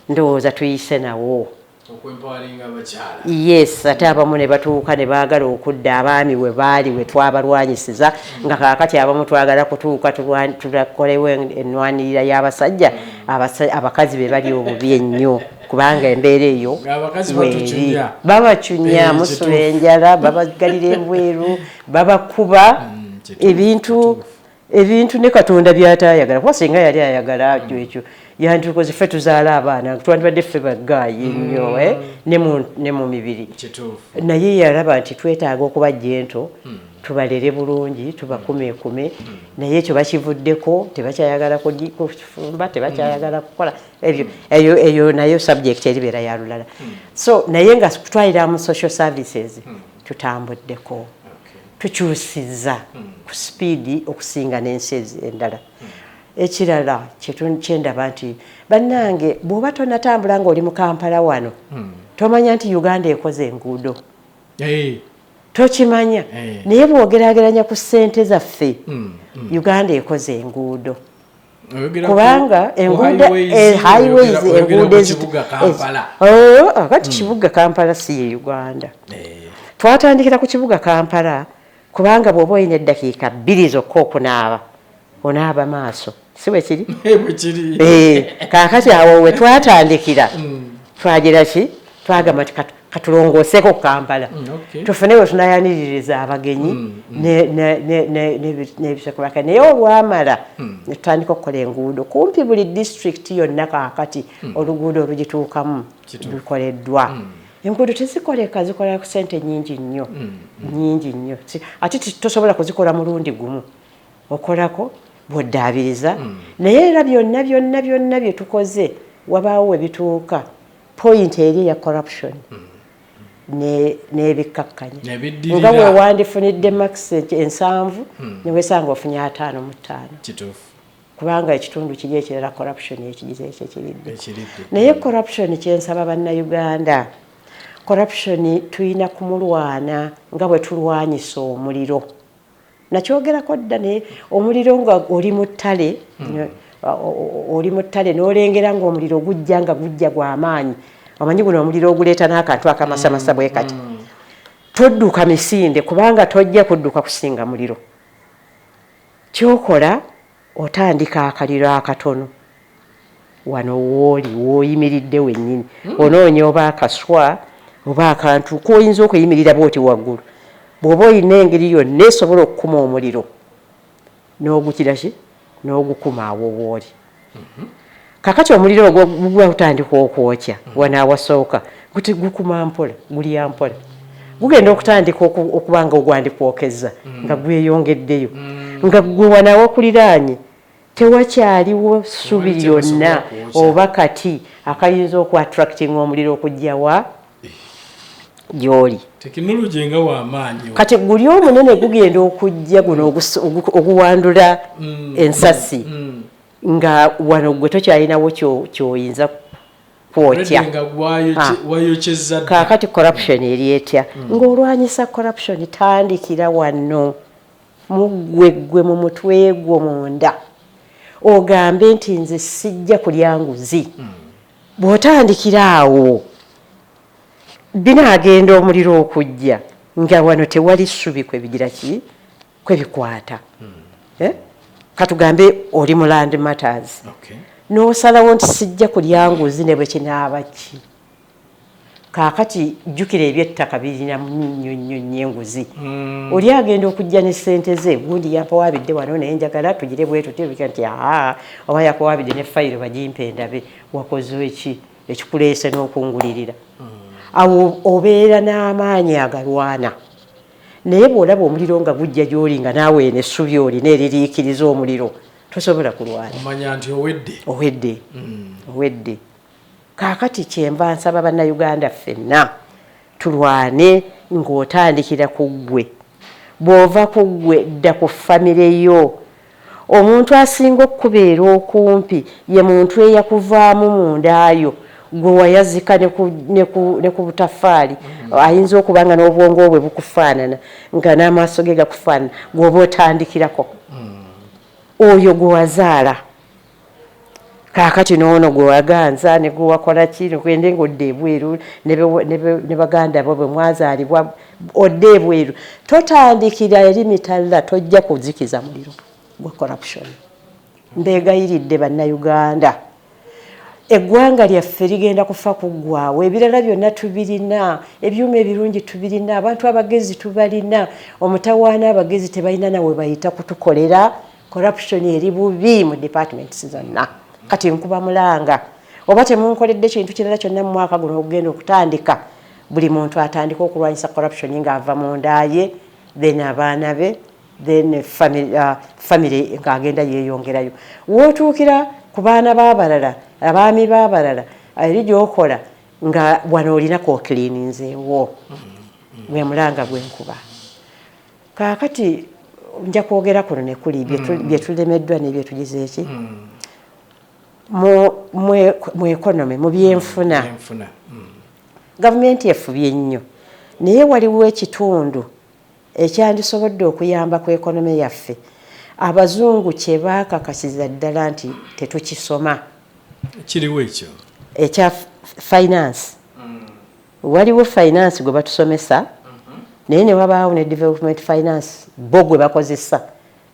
ndowooza tuyise nawo. Okwempoweringa abakyala. Yes, ate abamu ne batuuka ne baagala okudda abaami we baali we twabalwanyisiza, nga kaakati abamu twagala kutuuka tulakolewo ennwanirira y'abasajja. Abakazi be bali obubi ennyo, kubanga embeera eyo Ng'abakazi weeri. batucunya. Babacunya, musula enjala, babagalira ebweru, babakuba ebintu ebintu ne Katonda byatayagala, kuba singa yali ayagala ekyo yanditukoze ffe tuzaala abaana, twandibadde ffe baggaayi ennyo, ne mu mibiri. Naye yalaba nti twetaaga okuba gentle, tubalere bulungi, tubakumekume. Naye ekyo bakivuddeko, tebakyayagala kufumba, tebakyayagala kukola ebyo. Eyo nayo subject eribeera ya lulala. So naye nga kutwalira mu social services tutambuddeko, tukyusiza ku sipiidi okusinga n'ensi endala. Ekirala kyendaba nti bannange, bw'oba tonatambula ng'oli mu Kampala wano, tomanya nti Uganda ekoze enguudo. Tokimanya. Naye bw'ogeraageranya ku ssente zaffe, Uganda ekoze enguudo, kubanga enguudo, highways, enguudo. Oh, akati kibuga Kampala si ye Uganda. Twatandikira ku kibuga Kampala, kubanga bw'oba olina eddakiika 2 zokka okunaaba, onaaba maaso, si bwe kiri? Kaakati awo we twatandikira, twagira ki, twagamba nti katulongooseeko ku Kampala, tufune we tunayaniririza abagenyi n'ebisekulaka. Naye olwamala ne tutandika okukola enguudo kumpi buli disitulikiti yonna. Kaakati oluguudo olugituukamu lukoleddwa. Enguudo tezikoleka, zikola ku sente nyingi nnyo, nyingi nnyo, ate tosobola kuzikola mulundi gumu, okolako bw'oddaabiriza. Naye era byonna byonna byonna bye tukoze Wabaawo we bituuka, point eri eya corruption n'ebikkakkanya Nebiddirira. Nga bwe wandifunidde marks 70, newesanga ofunye 55. Kubanga ekitundu kiri ekirala corruption ekigize ekyo ekiridde. Ekiridde. Naye corruption, kyensaba Bannayuganda, corruption tulina kumulwana nga bwe tulwanyisa omuliro. Nakyogerako dda, naye omuliro nga oli mu ttale, oli mu ttale n'olengera ng'omuliro gujja, nga gujja gw'amaanyi, omanyi guno omuliro oguleeta n'akantu akamasamasa bwe kati, todduka misinde, kubanga tojja kudduka kusinga muliro. Kyokola, otandika akaliro akatono wano wooli, wooyimiridde wennyini, onoonya oba akaswa oba akantu koyinza okuyimirira bwoti waggulu. Bw'oba olina engeri yonna esobola okukuma omuliro, n'ogukira ki, n'ogukuma awo wooli. Kakati omuliro ogwo guba gutandika okwokya wano awasooka, guti gukuma mpola, gulya mpola, gugenda okutandika okuba nga ogwandikwokezza nga gweyongeddeyo, nga gwe wano awakuliraanye tewakyaliwo ssubi Tewali lyonna kyebasobola kwokya. Oba kati akayinza okuattractinga omuliro okujjawa gy'oli. Tekinologi nga w'amaanyi. Kati guli omunene gugenda okujja, guno oguwandula ensasi, nga wano gwe tokyalinawo kyoyinza kwokya. Already nga wayokyezza dda. Kaakati corruption eri etya? Ng'olwanyisa corruption, tandikira wano muggwe, ggwe mu mutwe gwo munda, ogambe nti nze sijja kulya nguzi. Bw'otandikira awo, binaagenda omuliro okujja nga wano tewali ssubi kwe bigira ki, kwe bikwata. Eh? Katugambe oli mu land matters, n'osalawo nti sijja kulya nguzi ne bwe kinaaba ki. Kaakati jjukira, ebyettaka birina nnyo nnyo nnyo enguzi. Oli agenda okujja ne ssente ze, gundi yampawaabidde wano, naye njagala tugire bwe tuti nti aa, oba yakuwaabidde ne fayiro bagimpe ndabe wakoze eki ekikuleese n'okungulirira. Awo obeera n'amaanyi agalwana. Naye bw'olaba omuliro nga gujja gy'oli, nga naawe eno essubi olina eririikiriza omuliro, tosobola kulwana. Omanya nti owedde. Owedde, owedde. Kaakati kyenva nsaba Bannayuganda ffenna tulwane, ng'otandikira ku ggwe. Bw'ova ku ggwe, dda ku famire yo. Omuntu asinga okukubeera okumpi ye muntu eyakuvaamu mundaayo, gwe wayazika ne ku butafaali. Ayinza okuba nga n'obwongo bwe bukufaanana, nga n'amaaso ge gakufaanana, gw'oba otandikirako, oyo gwe wazaala. Kaakati n'ono gwe waganza ne gwe wakola ki, nogende ng'odda ebweru ne baganda bo bwe mwazaalibwa, odde ebweru. Totandikira eri mitalla, tojja kuzikiza muliro gwa corruption. Mbeegayiridde Bannayuganda, eggwanga lyaffe ligenda kufa kuggwawo. Ebirala byonna tubirina, ebyuma ebirungi tubirina, abantu abagezi tubalina. Omutawaana, abagezi tebalina nawe bayita kutukolera. Corruption eri bubi mu departments zonna. Kati nkuba mulanga, oba temunkoledde kintu kirala kyonna mu mwaka guno okugenda okutandika, buli muntu atandika okulwanyisa corruption ng'ava munda ye, then abaana be, then family ng'agenda yeeyongerayo. Wootuukira ku baana b'abalala, abaami b'abalala, eri gy'okola nga wano olina kwokiliininzeewo. Gwe mulanga gwenkuba. Kaakati nja kwogera kuno ne kuli bye tulemeddwa n'ebyetugize eki mu economy, mu byenfuna. Byenfuna. Gavumenti efubye nnyo, naye waliwo ekitundu ekyandisobodde okuyamba ku economy yaffe, abazungu kye baakakasiza ddala nti tetukisoma. Kiriwo ekyo? Ekya finance. Waliwo finance gwe batusomesa, naye ne wabaawo ne development finance bo gwe bakozesa.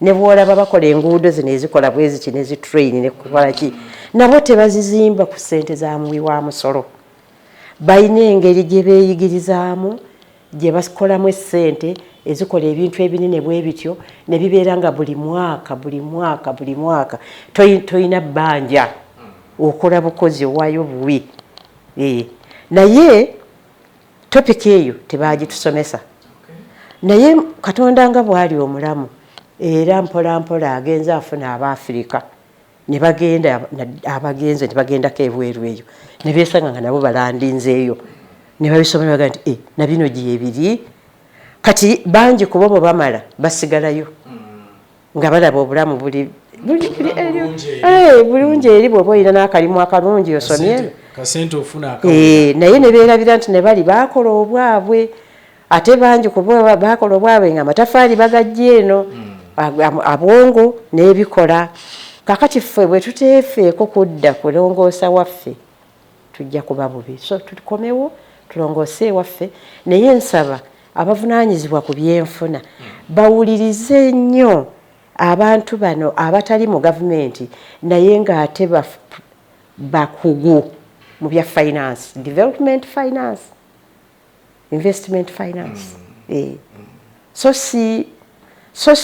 Ne bwolaba bakola enguudo zino ezikola bweziki ne zitrain ne kukola ki, nabo tebazizimba ku ssente za muwi wa musolo. Balina engeri gye beeyigirizaamu, gye bakolamu essente ezikola ebintu ebinene bwe bityo, ne bibeera nga buli mwaka, buli mwaka, buli mwaka toyina bbanja, okola bukozi, owaayo buwi. Naye topic eyo tebagitusomesa. Naye Katonda nga bw'ali omulamu, era mpola mpola agenze afuna Abaafirika. Ne bagenda abagenze ne bagendako ebweru eyo ne beesanga nga nabo balandinzeeyo ne babisoma ne bagamba nti, "Eh, na bino gyebiri." Kati bangi ku bo bwe bamala basigalayo nga balaba obulamu buli Bulungi eri. Eh, bulungi eri, bw'oba olina n'akalimu akalungi osomye. Kasente ofuna akawera. Eh, naye ne beerabira nti ne bali baakola obwabwe, ate bangi ku bo baakola obwabwe nga amatafaali bagajja eno, abwongo n'ebikola. Kakati ffe bwe tuteefeeko kudda kulongoosa waffe, tujja kuba bubi. So tukomewo tulongoose ewaffe, naye nsaba abavunaanyizibwa ku byenfuna bawulirize nnyo abantu bano abatali mu gavumenti naye ng'ate bakugu mu bya finance, development finance, investment finance. Eh. So si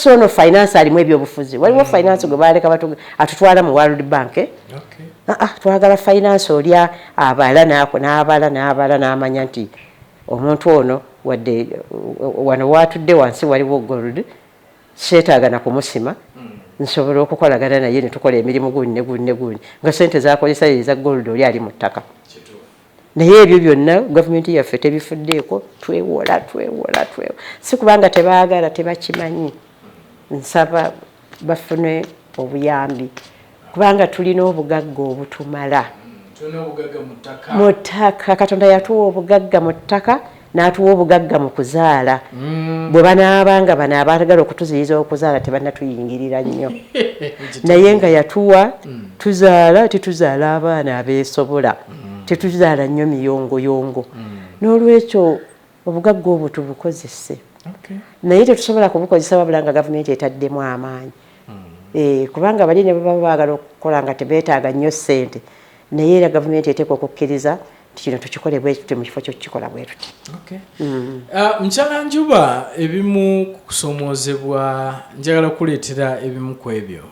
ono finance alimu ebyobufuzi. Waliwo finance gwe baleka atutwala mu World Bank, eh? Ah, ah, twagala finance oli abala n'abala n'abala n'amanya nti omuntu ono wadde wano watudde wansi waliwo gold, seetaaga na kumusima, nsobola okukolagana naye ne tukola emirimu gundi ne gundi ne gundi, nga sente zakozesa eza gold oli ali mu ttaka. Naye ebyo byonna gavumenti yaffe tebifuddeeko. Twewola, twewola, twewola, si kubanga tebaagala, tebakimanyi. Nsaba bafune obuyambi kubanga tulina obugagga obutumala. Tulina obugagga mu ttaka. Mu ttaka. Katonda yatuwa obugagga mu ttaka, n'atuwa obugagga mu kuzaala. Bwe banaaba nga bano abaagala okutuziyiza okuzaala tebannatuyingirira nnyo, naye nga yatuwa tuzaala, tetuzaala abaana abeesobola, tetuzaala nnyo miyongoyongo. N'olwekyo obugagga obwo tubukozese, naye tetusobola kubukozesa wabula nga gavumenti etaddemu amaanyi. Eh, kubanga bali ne baba baagala okukola nga tebeetaaga nnyo ssente, naye era gavumenti eteekwa okukkiriza nti kino tukikole bwe tuti mu kifo kyokukikola bwe tuti. Okay. Mukyala Njuba, ebimu ku kusomoozebwa, njagala kuleetera ebimu ku ebyo.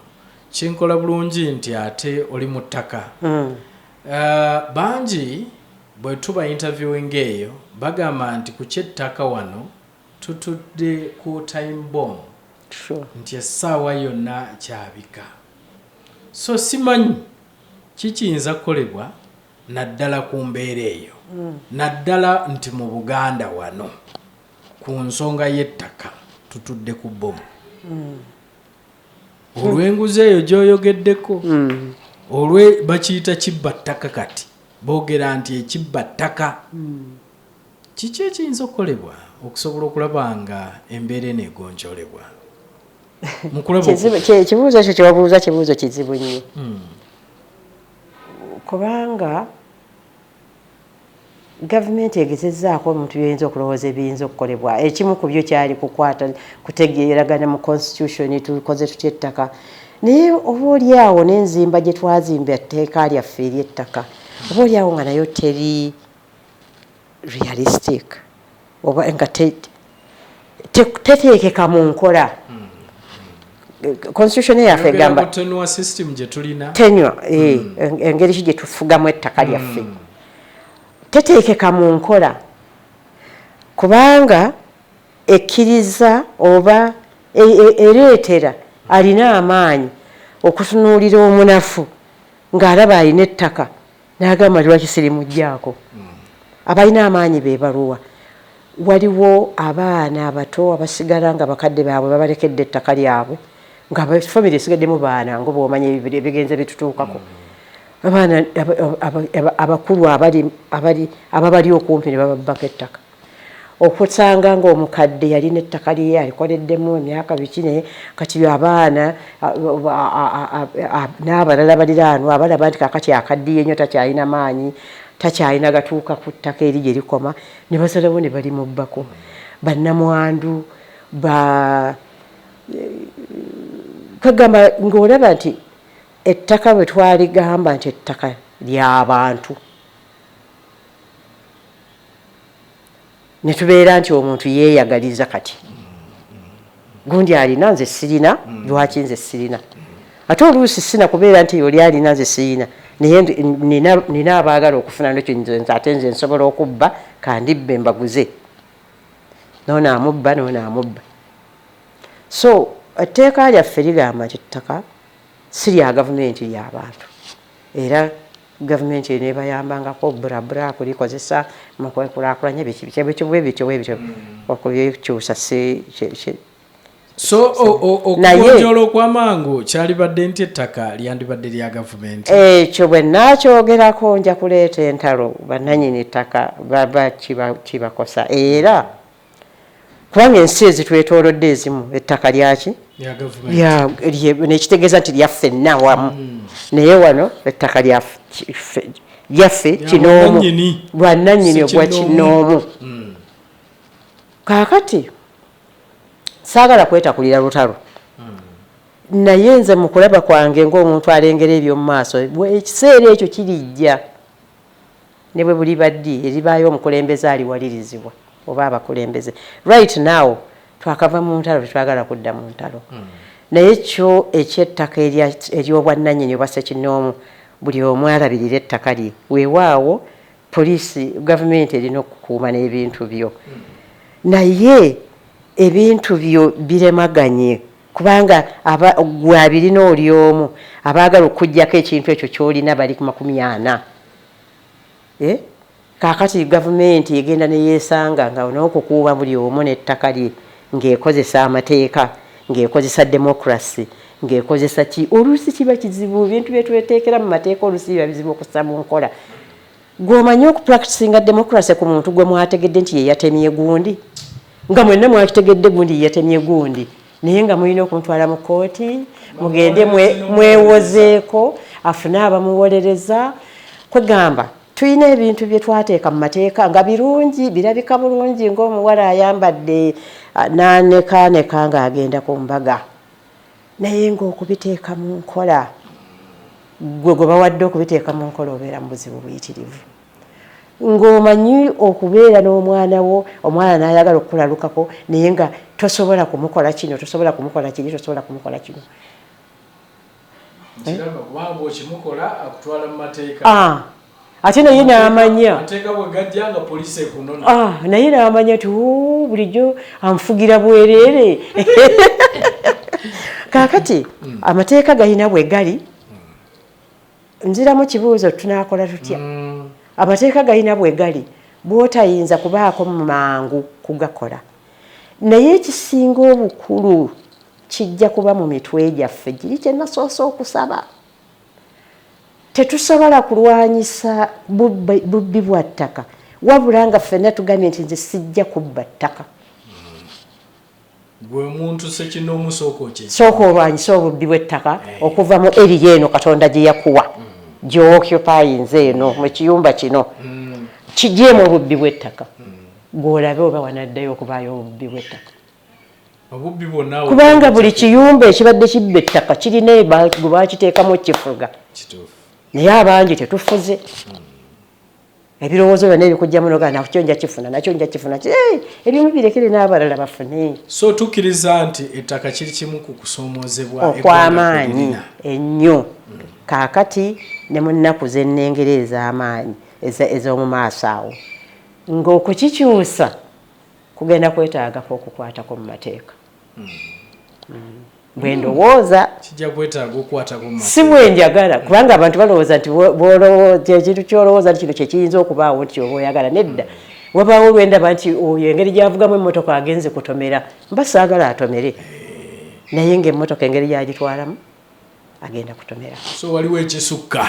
Kinkola bulungi nti ate oli mu ttaka. Bangi bwe tuba interviewing eyo bagamba nti ku kyettaka wano tutudde ku time bomb, nti essaawa yonna kyabika. So simanyi kikiyinza kukolebwa naddala ku mbeera eyo, naddala nti mu Buganda wano ku nsonga y'ettaka tutudde ku bbomu olw'enguzi eyo gy'oyogeddeko, olwe bakiyita kibba ttaka. Kati boogera nti ekibba ttaka. Kiki ekiyinza okukolebwa okusobola okulaba nga embeera eno egonjolebwa mu kulaba? Ekibuuzo ekyo kyewabuuza kibuuzo kizibu nnyo, kubanga gavumenti egezezzaako omuntu byoyinza okulowooza ebiyinza okukolebwa. Ekimu ku byo kyali kukwata kutegeeragana mu constitution, tukoze tutya ettaka. Naye oba oli awo n'enzimba gye twazimba etteeka lyaffe ery'ettaka, oba oli awo nga nayo teri realistic oba nga teteekeka mu nkola. Constitution yaffe egamba ku tenure system gye tulina. Tenure, eh, engeri ki gye tufugamu ettaka lyaffe teteekeka mu nkola, kubanga ekkiriza oba ereetera alina amaanyi okutunuulira omunafu ng'alaba alina ettaka n'agamba, "Lwaki sirimuggyako?" Abalina amaanyi be baluwa? Waliwo abaana abato abasigala nga bakadde baabwe babalekedde ettaka lyabwe, nga famire esigaddemu baana, nga bwomanya ebigenze bitutuukako. Abaana abakulu abali ababali okumpi ne bababbako ettaka, okusanga ng'omukadde yalina ettaka lye alikoleddemu emyaka biki, naye kati abaana n'abalala baliraanwa abalaba nti kakati akaddiye nnyo, takyalina maanyi, takyalina gatuuka ku ttaka eri gye likoma, ne basalawo ne balimubbako. Bannamwandu ba kwegamba ng'olaba nti ettaka bwe twaligamba nti ettaka ly'abantu, ne tubeera nti omuntu yeeyagaliza, kati gundi alina, nze sirina, lwaki nze sirina? Ate oluusi sina kubeera nti oli alina nze sirina, naye nina abaagala okufuna nekyo, nze ate nze nsobola okubba, kandibbe mbaguze, noono amubba, noono amubba. So etteeka lyaffe ligamba nti ettaka Si lya gavumenti, ly'abantu, era gavumenti eneebayambangako burabura kulikozesa mu kwekulaakulanya, biki biki bwe bityo bwe bityo okubikyusa si So okugonjoola okw'amangu kyalibadde nti ettaka lyandibadde lya gavumenti. Ekyo bwe naakyogerako nja kuleeta entalo, bannannyini ttaka baba kibakosa, era kubanga ensi ezitwetoolodde ezimu ettaka lyaki? Lya gavumenti. Nekitegeeza nti lyaffenna wamu, naye wano ettaka lyaffe kinoomu, lwannannyini ogwa kinoomu. Kaakati saagala kwetakulira lutalo, naye nze mu kulaba kwange ng'omuntu alengera eby'omu maaso, ekiseera ekyo kirijja, ne bwe buliba ddi, eribaayo omukulembeze aliwalirizibwa oba abakulembeze. Right now twakava mu ntalo, tetwagala kudda mu ntalo, naye kyo ekyettaka ery'obwannannyini oba ssekinnoomu, buli omu alabirira ettaka lye. Weewaawo poliisi, gavumenti erina okukuuma n'ebintu byo, naye ebintu byo biremaganye, kubanga gwe abirina oli omu, abaagala okukugyako ekintu ekyo ky'olina bali ku 40. Eh? Kaakati gavumenti egenda neyeesanga nga n'okukuuma buli omu n'ettaka lye, ng'ekozesa amateeka, ng'ekozesa democracy, ng'ekozesa ki, oluusi kiba kizibu. Ebintu byetweteekera mu mateeka oluusi biba bizibu okussa mu nkola. Gw'omanyi okupracticinga democracy ku muntu gwe mwategedde nti ye yatemye gundi, nga mwenna mwakitegedde gundi ye yatemye gundi, naye nga mulina okumutwala mu kooti, mugende mwewozeeko, afune abamuwolereza. Kwegamba tulina ebintu bye twateeka mu mateeka nga birungi, birabika bulungi, ng'omuwala ayambadde n'anekaaneka ng'agenda ku mbaga, naye ng'okubiteeka mu nkola, gwe gwe bawadde okubiteeka mu nkola, obeera mu buzibu buyitirivu. Ng'omanyi okubeera n'omwana wo, omwana n'ayagala okukulalukako, naye nga tosobola kumukola kino, tosobola kumukola kiri, tosobola kumukola kino. Nkiraba, kubanga bw'okimukola akutwala mu mateeka. Ah, ate naye n'amanya Mateeka bwe gajja nga poliisi ekunona. Ah, naye n'amanya nti, "Oo, bulijjo anfugira bwereere." Kaakati amateeka galina bwe gali. Nziramu kibuuzo, tunaakola tutya? Amateeka galina bwe gali, bw'otayinza kubaako mangu kugakola, naye ekisinga obukulu kijja kuba mu mitwe gyaffe. Giri kye nasoose okusaba, tetusobola kulwanyisa bubbi bwa ttaka wabula nga ffenna tugambye nti nze sijja kubba ttaka. Gwe omuntu ssekinnoomu, sooka okye Sooka olwanyise obubbi bw'ettaka okuva mu area eno Katonda gye yakuwa, gy'occupyinze eno mu kiyumba kino. Kigyemu obubbi bw'ettaka, gw'olabe oba wanaddayo okubaayo obubbi bw'ettaka. Obubbi bwonna Kubanga buli kiyumba ekibadde kibba ettaka kirina gwe bakiteekamu kifuga. Naye abangi tetufuze. Ebirowoozo byonna ebikujjamu nogaa nakyo nja kifuna, nakyo nja kifuna. Ebimu birekere n'abalala bafune. So tukkiriza nti ettaka kiri kimu ku kusoomoozebwa okw'amaanyi ennyo kaakati ne mu nnaku z'ennengera ez'amaanyi ez'omu maaso awo, ng'okukikyusa kugenda kwetaagako okukwatako mu mateeka. Bwe ndowooza. Kijja kwetaaga okukwatako mu Si bwe njagala, kubanga abantu balowooza nti bw'olowooza ekintu ky'olowooza nti kino kyekiyinza okubaawo nti oba oyagala. Nedda, wabaawo lwendaba nti oyo engeri gy'avugamu emmotoka agenze kutomera, mba saagala atomere, naye ng'emmotoka engeri gy'agitwalamu agenda kutomera. So waliwo ekisukka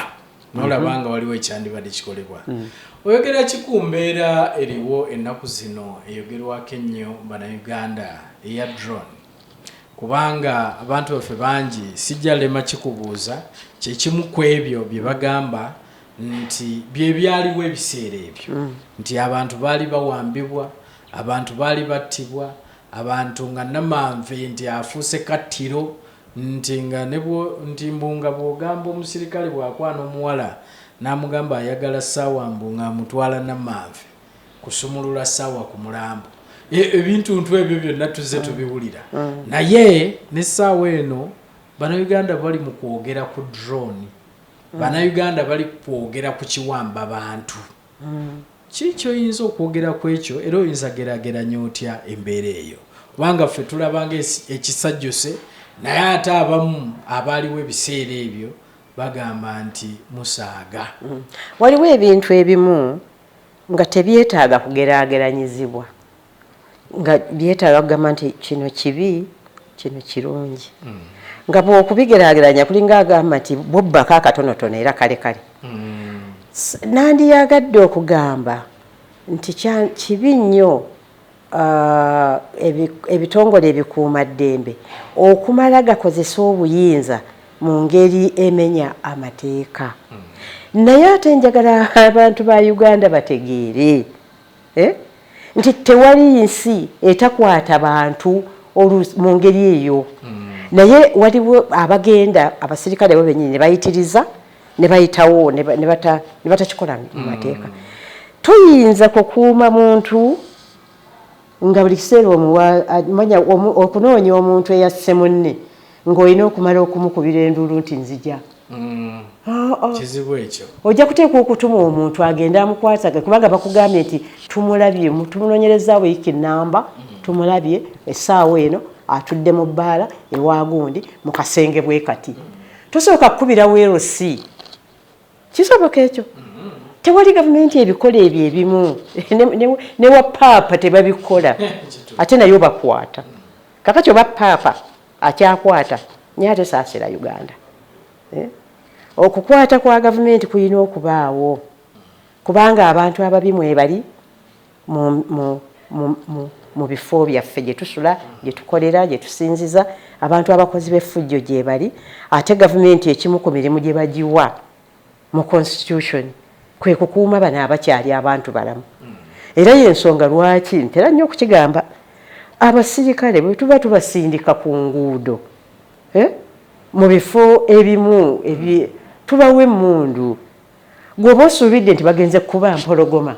nolaba nga waliwo ekyandibadde kikolebwa. Oyogera ki ku mbeera eriwo ennaku zino eyogerwako ennyo Bannayuganda eya drone? Kubanga abantu baffe bangi, sijja lema kikubuuza, kyekimu ku ebyo bye bagamba nti bye byaliwo ebiseera ebyo, nti abantu baali bawambibwa, abantu baali battibwa, abantu nga namanve nti afuuse kattiro, nti nga ne nti mbu nga bw'ogamba omusirikale bw'akwana omuwala n'amugamba ayagala ssaawa, mbu ng'amutwala namanve kusumulula ssaawa ku mulambo. Ebintuntu ebyo byonna tuzze tubiwulira, naye n'essaawa eno Bannayuganda bali mu kwogera ku drone, Bannayuganda bali kwogera ku kiwamba bantu. Ki kyoyinza okwogera ku ekyo, era oyinza geraageranya otya embeera eyo? Kubanga ffe tulaba nga ekisajjuse. Naye ate abamu abaaliwo ebiseera ebyo bagamba nti musaaga. Waliwo ebintu ebimu nga tebyetaaga kugeraageranyizibwa, nga byetaaga kugamba nti kino kibi, kino kirungi. Nga bw'okubigeraageranya kulinga agamba nti bwobbako akatonotono era kale kale. Nandiyagadde okugamba nti kibi nnyo ebitongole ebikuumaddembe okumala gakozesa obuyinza mu ngeri emenya amateeka. Naye ate njagala abantu ba Uganda bategeere nti tewali nsi etakwata bantu mu ngeri eyo. Naye waliwo abagenda abasirikale bo bennyini ne bayitiriza ne bayitawo ne batakikola mu mateeka. Toyinza kukuuma muntu nga buli kiseera omuwa okunoonya omuntu eyasse munne ng'olina okumala okumukubira enduulu nti nzija. Kizibu ekyo. Ojja kuteekwa okutuma omuntu agende amukwata, kubanga bakugambye nti tumulabye, tumunoonyereza wiiki namba, tumulabye essaawa eno atudde mu bbaala ewa gundi mu kasenge bwe kati. Tosooka kukubira weerosi. Kisoboka ekyo? Tewali gavumenti ebikola ebyo ebimu. Ne wa paapa tebabikola. Ate nayo bakwata. Kakati oba paapa akyakwata, naye ate saasira Uganda. Okukwata kwa gavumenti kulina okubaawo, kubanga abantu ababi mwebali mu bifo byaffe gye tusula, gye tukolera, gye tusinziza, abantu abakozi b'effujjo gye bali. Ate gavumenti ekimu ku mirimu gye bagiwa mu constitution kwe kukuuma bano abakyali abantu balamu. Era y'ensonga lwaki ntera nnyo okukigamba, abasirikale bwe tuba tubasindika ku nguudo, mu bifo ebimu tubawa emmundu. Gwe oba osuubidde nti bagenze kukuba mpologoma,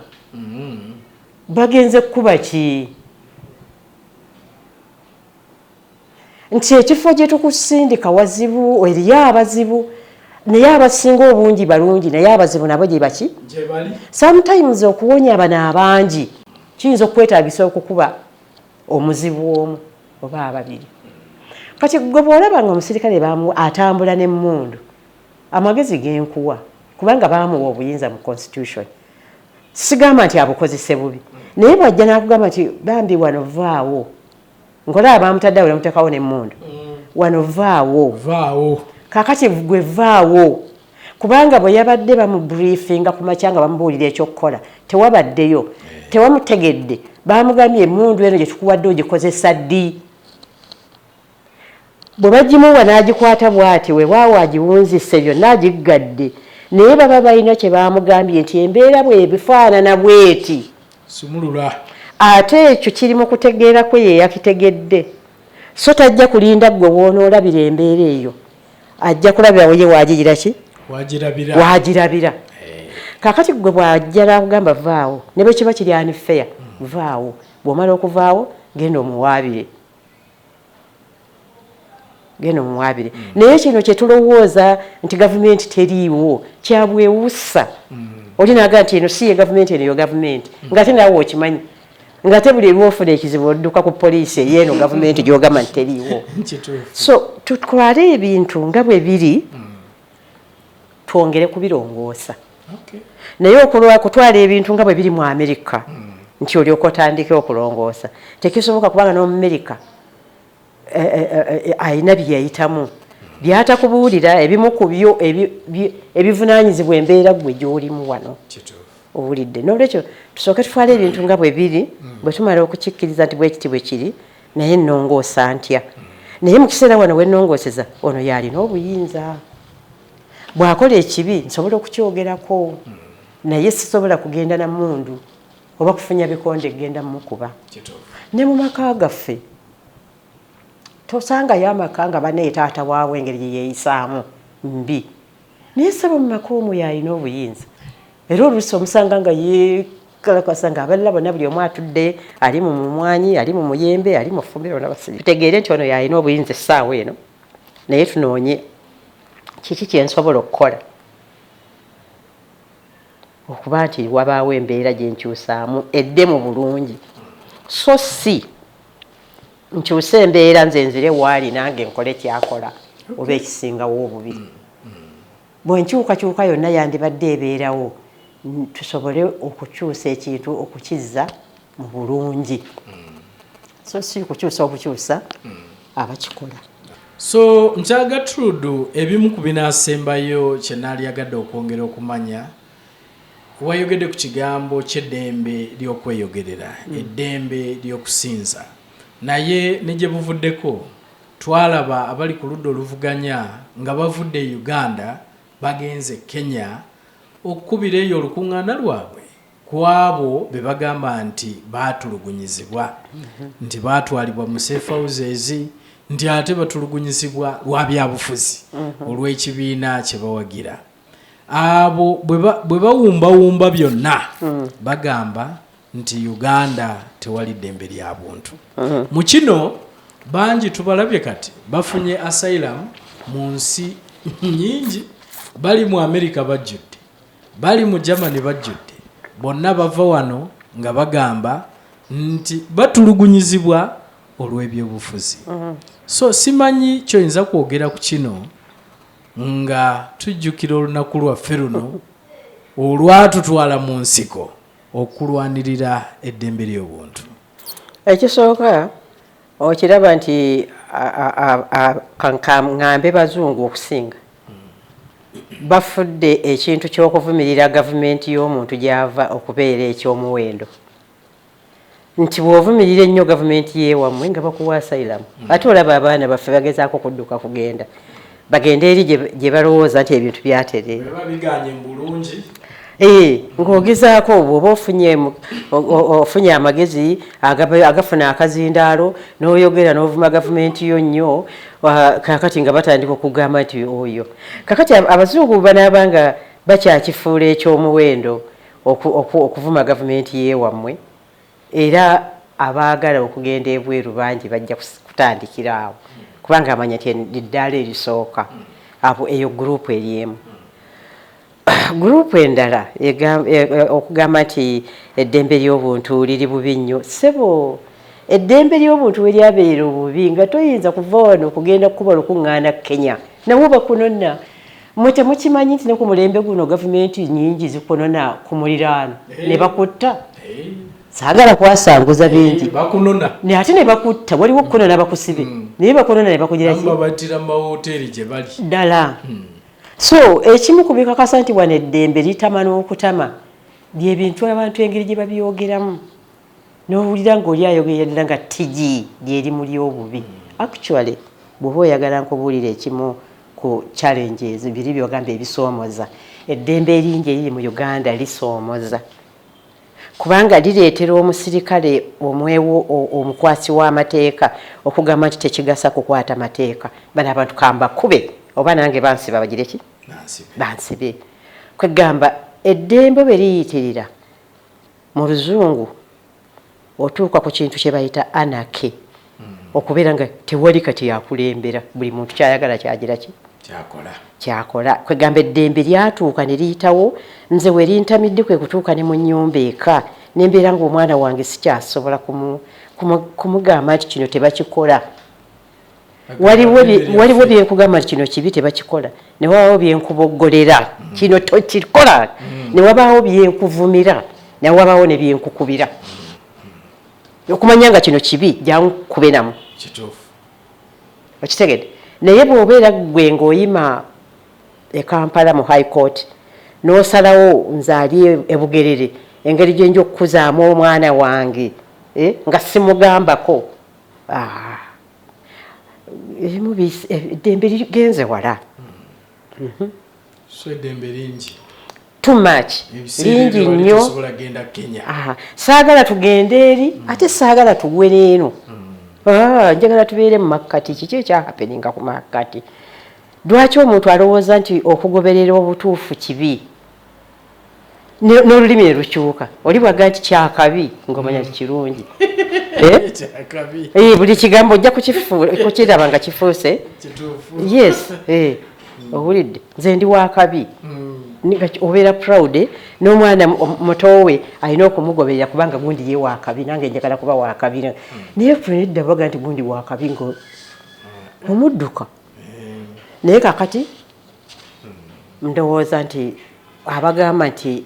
bagenze kukuba ki? Nti ekifo gye tukusindika wazibu, eriyo abazibu, naye abasinga obungi balungi, naye abazibu nabo gye baki? Sometimes okuwonya bano abangi kiyinza okwetaagisa okukuba omuzibu omu oba ababiri. Kati gwe bw'olaba nga omusirikale atambula n'emmundu, amagezi genkuwa, kubanga baamuwa obuyinza mu constitution, sigamba nti abukozese bubi, naye bw'ajja n'akugamba nti bambi wano vaawo, nkola abamutadde awo nemuteekawo n'emmundu, wano vaawo, kakati gwe vaawo, kubanga bwe yabadde bamubriefinga ku makya nga bamubuulira ekyokukola tewabaddeyo, tewamutegedde, bamugambye emmundu eno gye tukuwadde ogikozesa ddi? Bwe bagimuwa n'agikwata bw'ati, weewaawo agiwunzise byonna agiggadde, naye baba balina kye bamugambye nti embeera bw'ebifaanana bw'eti. Sumulula. Ate ekyo kiri mu kutegeera kwe ye yakitegedde. So tajja kulinda ggwe w'onoolabira embeera eyo, ajja kulabira ye waagigira ki? Waagirabira. Waagirabira. Kaakati ggwe bw'ajja n'akugamba vaawo, ne bwe kiba kiri unfair, vaawo. Bw'omala okuvaawo, genda omuwaabire. Genda omuwaabire. Naye kino kye tulowooza nti gavumenti teriiwo kyabwewusa. Oli n'agamba nti eno si ye gavumenti, eno yo gavumenti, ng'ate naawe okimanyi, ng'ate buli lw'ofuna ekizibu odduka ku poliisi ey'eno gavumenti gy'ogamba nti teriiwo. So tutwale ebintu nga bwe biri, twongere kubirongoosa. Naye okutwala ebintu nga bwe biri mu Amerika nti olyoka otandike okulongoosa tekisoboka, kubanga n'Omumerika alina bye yayitamu byatakubuulira, ebimu ku byo ebivunaanyizibwa embeera ggwe gy'olimu wano owulidde. N'olwekyo tusooke tutwale ebintu nga bwe biri, bwe tumala okukikkiriza nti bwe kiti bwe kiri, naye nnongoosa ntya? Naye mu kiseera wano we nnongooseza, ono y'alina obuyinza. Bw'akola ekibi nsobola okukyogerako, naye sisobola kugenda na mmundu oba kufunya bikonde kugenda mmukuba. Ne mu maka gaffe tosangayo amaka nga bannaye taata waabwe engeri gye yeeyisaamu mbi, naye ssebo mu maka omwo y'alina obuyinza. Era oluusi omusanga nga yeekalakasa nga abalala bonna buli omu atudde ali mu mumwanyi, ali mu muyembe, ali mu ffumbiro, bonna basirika. Tutegeere nti ono y'alina obuyinza essaawa eno, naye tunoonye kiki kye nsobola okukola okuba nti wabaawo embeera gye nkyusaamu edde mu bulungi, so si Nkyuse embeera nze nzire waali nange nkole kyakola oba ekisingawo obubi. Bwe nkyukakyuka yonna yandibadde ebeerawo, tusobole okukyusa ekintu okukizza mu bulungi, so si kukyusa obukyusa abakikola. So mukyala Gertrude, ebimu ku binaasembayo kye naalyagadde okwongera okumanya, wayogedde ku kigambo ky'eddembe ly'okweyogerera, eddembe ly'okusinza, naye ne gye buvuddeko twalaba abali ku ludda oluvuganya nga bavudde e Uganda bagenze Kenya okukubira eyo olukuŋŋaana lwabwe ku abo be bagamba nti baatulugunyizibwa, nti baatwalibwa mu safe houses, nti ate batulugunyizibwa lwa byabufuzi olw'ekibiina kye bawagira. Abo bwe bawumbawumba byonna bagamba nti Uganda tewali ddembe lya buntu. Mu kino bangi tubalabye kati bafunye asylum mu nsi nyingi, bali mu America bajjudde, bali mu Germany bajjudde, bonna bava wano nga bagamba nti batulugunyizibwa olw'ebyobufuzi. So simanyi kyoyinza kwogera ku kino nga tujjukira olunaku lwaffe luno olwatutwala mu nsiko okulwanirira eddembe ly'obuntu. Ekisooka okiraba nti ŋŋambe bazungu okusinga bafudde ekintu ky'okuvumirira gavumenti y'omuntu gy'ava okubeera eky'omuwendo, nti bw'ovumirira ennyo gavumenti y'ewammwe nga bakuwa asylum. Ate olaba abaana baffe bagezaako kudduka kugenda bagende eri gye balowooza nti ebintu byatereera. Ng'ogezaako bw'oba ofunye amagezi agafuna akazindaalo n'oyogera n'ovuma gavumenti yo nnyo, kakati nga batandika okugamba nti oyo. Kakati abazungu banaaba nga bakyakifuula eky'omuwendo okuvuma gavumenti y'ewammwe, era abaagala okugenda ebweru bangi bajja kutandikira awo, kubanga amanya nti eddaala erisooka abo. Eyo group eri emu. Group endala okugamba nti eddembe ly'obuntu liri bubi nnyo. Ssebo, eddembe ly'obuntu we lyabeera obubi nga toyinza kuva wano okugenda kukuba lukuŋŋaana Kenya nawo bakunona. Mmwe temukimanyi nti ne ku mulembe guno gavumenti nyingi zikunona ku muliraano ne bakutta? Saagala kwasanguza bingi. Bakunona. Ate ne bakutta, waliwo okukunona bakusibe, naye bakunona ne bakugira ki? Babattira mu mawoteeri gye bali. Ddala. So ekimu ku bikakasa nti wano eddembe litama n'okutama byebintu abantu engeri gye babyogeramu, n'owulira ng'oli ayogerera ddala nga tigi lyeri muli obubi. Actually, bw'oba oyagala nkubuulira ekimu ku challenges biri byogamba ebisoomoza, eddembe eringi eriri mu Uganda lisoomoza, kubanga lireetera omusirikale omwewo omukwasi w'amateeka okugamba nti tekigasa kukwata mateeka, bano abantu kambakube oba nange bansiba bagire ki, bansibe. Kwegamba eddembe bwe liyitirira, mu luzungu otuuka ku kintu kye bayita anarchy, okubeera nga tewali kati yakulembera, buli muntu kyayagala kyagira ki, kyakola. Kwegamba eddembe lyatuuka ne liyitawo. Nze we lintamidde kwe kutuuka ne mu nnyumba eka nembeera ng'omwana wange sikyasobola kumugamba nti kino tebakikola. Waliwo byenkugamba nti kino kibi, tebakikola, ne wabaawo byenkuboggolera, kino tokikola, ne wabaawo byenkuvumira, ne wabaawo ne byenkukubira okumanya nga kino kibi, jangu kube namu. Okitegedde? Naye bw'obeera ggwe ng'oyima e Kampala mu High Court n'osalawo nze ali ebugerere engeri gye nja okukuzaamu omwana wange, nga simugambako, ah, ebimu eddembe ligenze wala. So eddembe lingi. Too much, lingi nnyo. Saagala tugende eri, ate saagala tugwe neeno. Ah, njagala tubeere mu makkati. Kiki ekyahappeninga ku makkati? Lwaki omuntu alowooza nti okugoberera obutuufu kibi n'olulimi ne lukyuka? Oli bwaga nti kyakabi ng'omanya nti kirungi. Eh? Eh, buli kigambo ojja kukiraba nga kifuuse. Yes, eh, owulidde, nze ndi wakabi. Obeera proud n'omwana muto we alina okumugoberera kubanga gundi ye wakabi, nange njagala kuba wakabi. Naye ffe nedda, baga nti gundi wakabi nga omudduka. Naye kakati ndowooza nti abagamba nti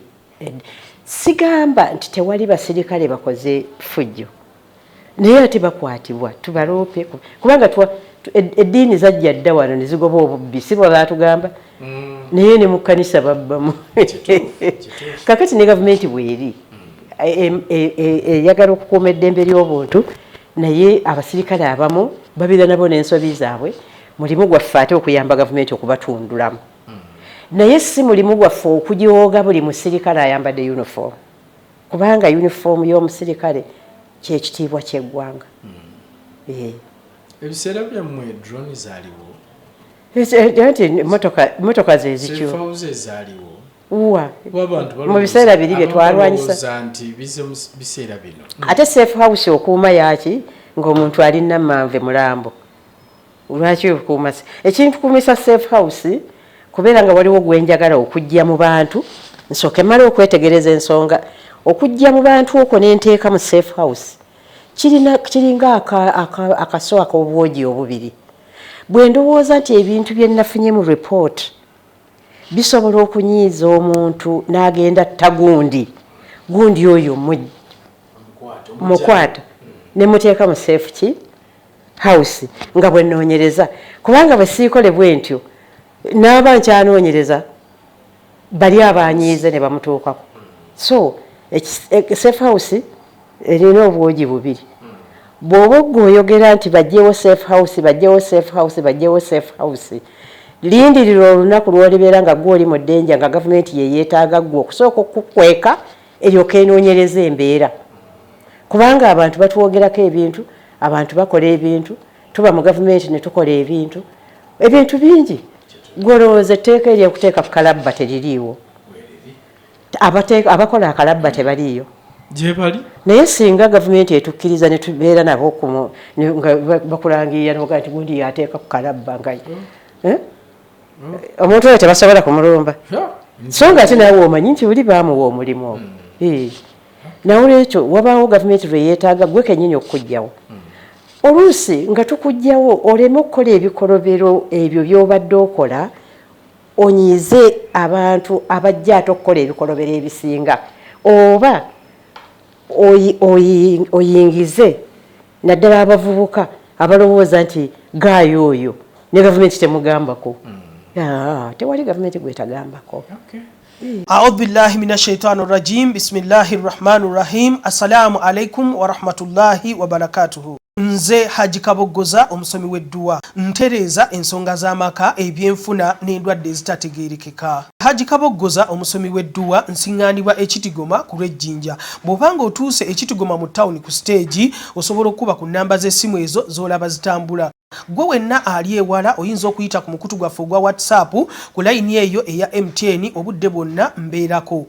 sigamba nti tewali basirikale bakoze fujjo, naye ate bakwatibwa tubaloope, kubanga eddiini zajja dda wano ne zigoba obubbi, si bwe baatugamba? Naye ne mu kkanisa babbamu. Kakati ne gavumenti bweri eyagala okukuuma eddembe ly'obuntu, naye abasirikale abamu babeera nabo n'ensobi zaabwe. Mulimu gwaffe ate okuyamba gavumenti okubatundulamu, naye si mulimu gwaffe okujooga buli musirikale ayambadde uniform, kubanga uniform y'omusirikale kyekitiibwa ky'eggwanga. Ebiseera byammwe drone zaaliwo? Nti motoka zezikyo. Safe house zaaliwo? Wa? Kuba abantu Mu biseera biri bye twalwanyisa. Balowooza nti bize mu biseera bino. Ate safe house okuuma yaki ng'omuntu ali nammanve mulambo? Lwaki okuuma? Ekintukuumisa safe house kubeera nga waliwo gwenjagala okujja mu bantu, nsooke mmale okwetegereza ensonga. Okujja mu bantu okwo nenteeka mu safe house kirina kiringa akaso ak'obwogi obubiri. Bwe ndowooza nti ebintu bye nafunye mu report bisobola okunyiiza omuntu n'agenda tta gundi gundi oyo, mukwata ne muteeka mu safe ki house nga bwe nnoonyereza, kubanga bwe siikole bwe ntyo naaba nkyanoonyereza bali abanyiize ne bamutuukako. So safe house erina obwogi bubiri. Bw'oba ogwe oyogera nti bajjewo safe house, bajjewo safe house, bajjewo safe house, lindirira olunaku lw'olibeera nga gwe oli mu ddenja, nga gavumenti ye yeetaaga ggwe okusooka okukweka eryoka enoonyereza embeera, kubanga abantu batwogerako ebintu, abantu bakola ebintu, tuba mu gavumenti ne tukola ebintu bingi. Gwolowooza etteeka eryokuteeka ku kalabba teririiwo? Abakola akalabba tebaliiyo? Gyebali. Naye singa gavumenti etukkiriza ne tubeera nabo nga bakulangirira noga nti gundi yateeka ku kalabba, nga eh? Omuntu oyo tebasobola kumulumba, so nga ate naawe omanyi nti oli baamuwa omulimu ogwo. Nawolwekyo wabaawo gavumenti lwe yeetaaga gwe kennyini okukugjawo, oluusi nga tukugjawo oleme okukola ebikolobero ebyo by'obadde okola, onyiize abantu abajja ate okukola ebikolobero ebisinga, oba oyingize naddala abavubuka abalowooza nti gaayo oyo ne gavumenti temugambako. Ah, tewali gavumenti gwetagambako. Audhu billahi min ashaitani rajim, bismillahi rrahmani rrahim. Assalamu alaikum warahmatullahi wabarakatuhu. Nze Haji Kaboggoza, omusomi w'edduwa, ntereeza ensonga z'amaka, ebyenfuna n'endwadde ezitategeerekeka. Haji Kaboggoza, omusomi w'edduwa, nsiŋŋaanibwa Ekitigoma ku lw'Ejjinja. Bw'oba ng'otuuse Ekitigoma mu tawuni ku siteegi, osobola okukuba ku nnamba z'essimu ezo z'olaba zitambula. Ggwe wenna ali ewala oyinza okuyita ku mukutu gwaffe ogwa WhatsApp ku layini eyo eya MTN, obudde bwonna mbeerako.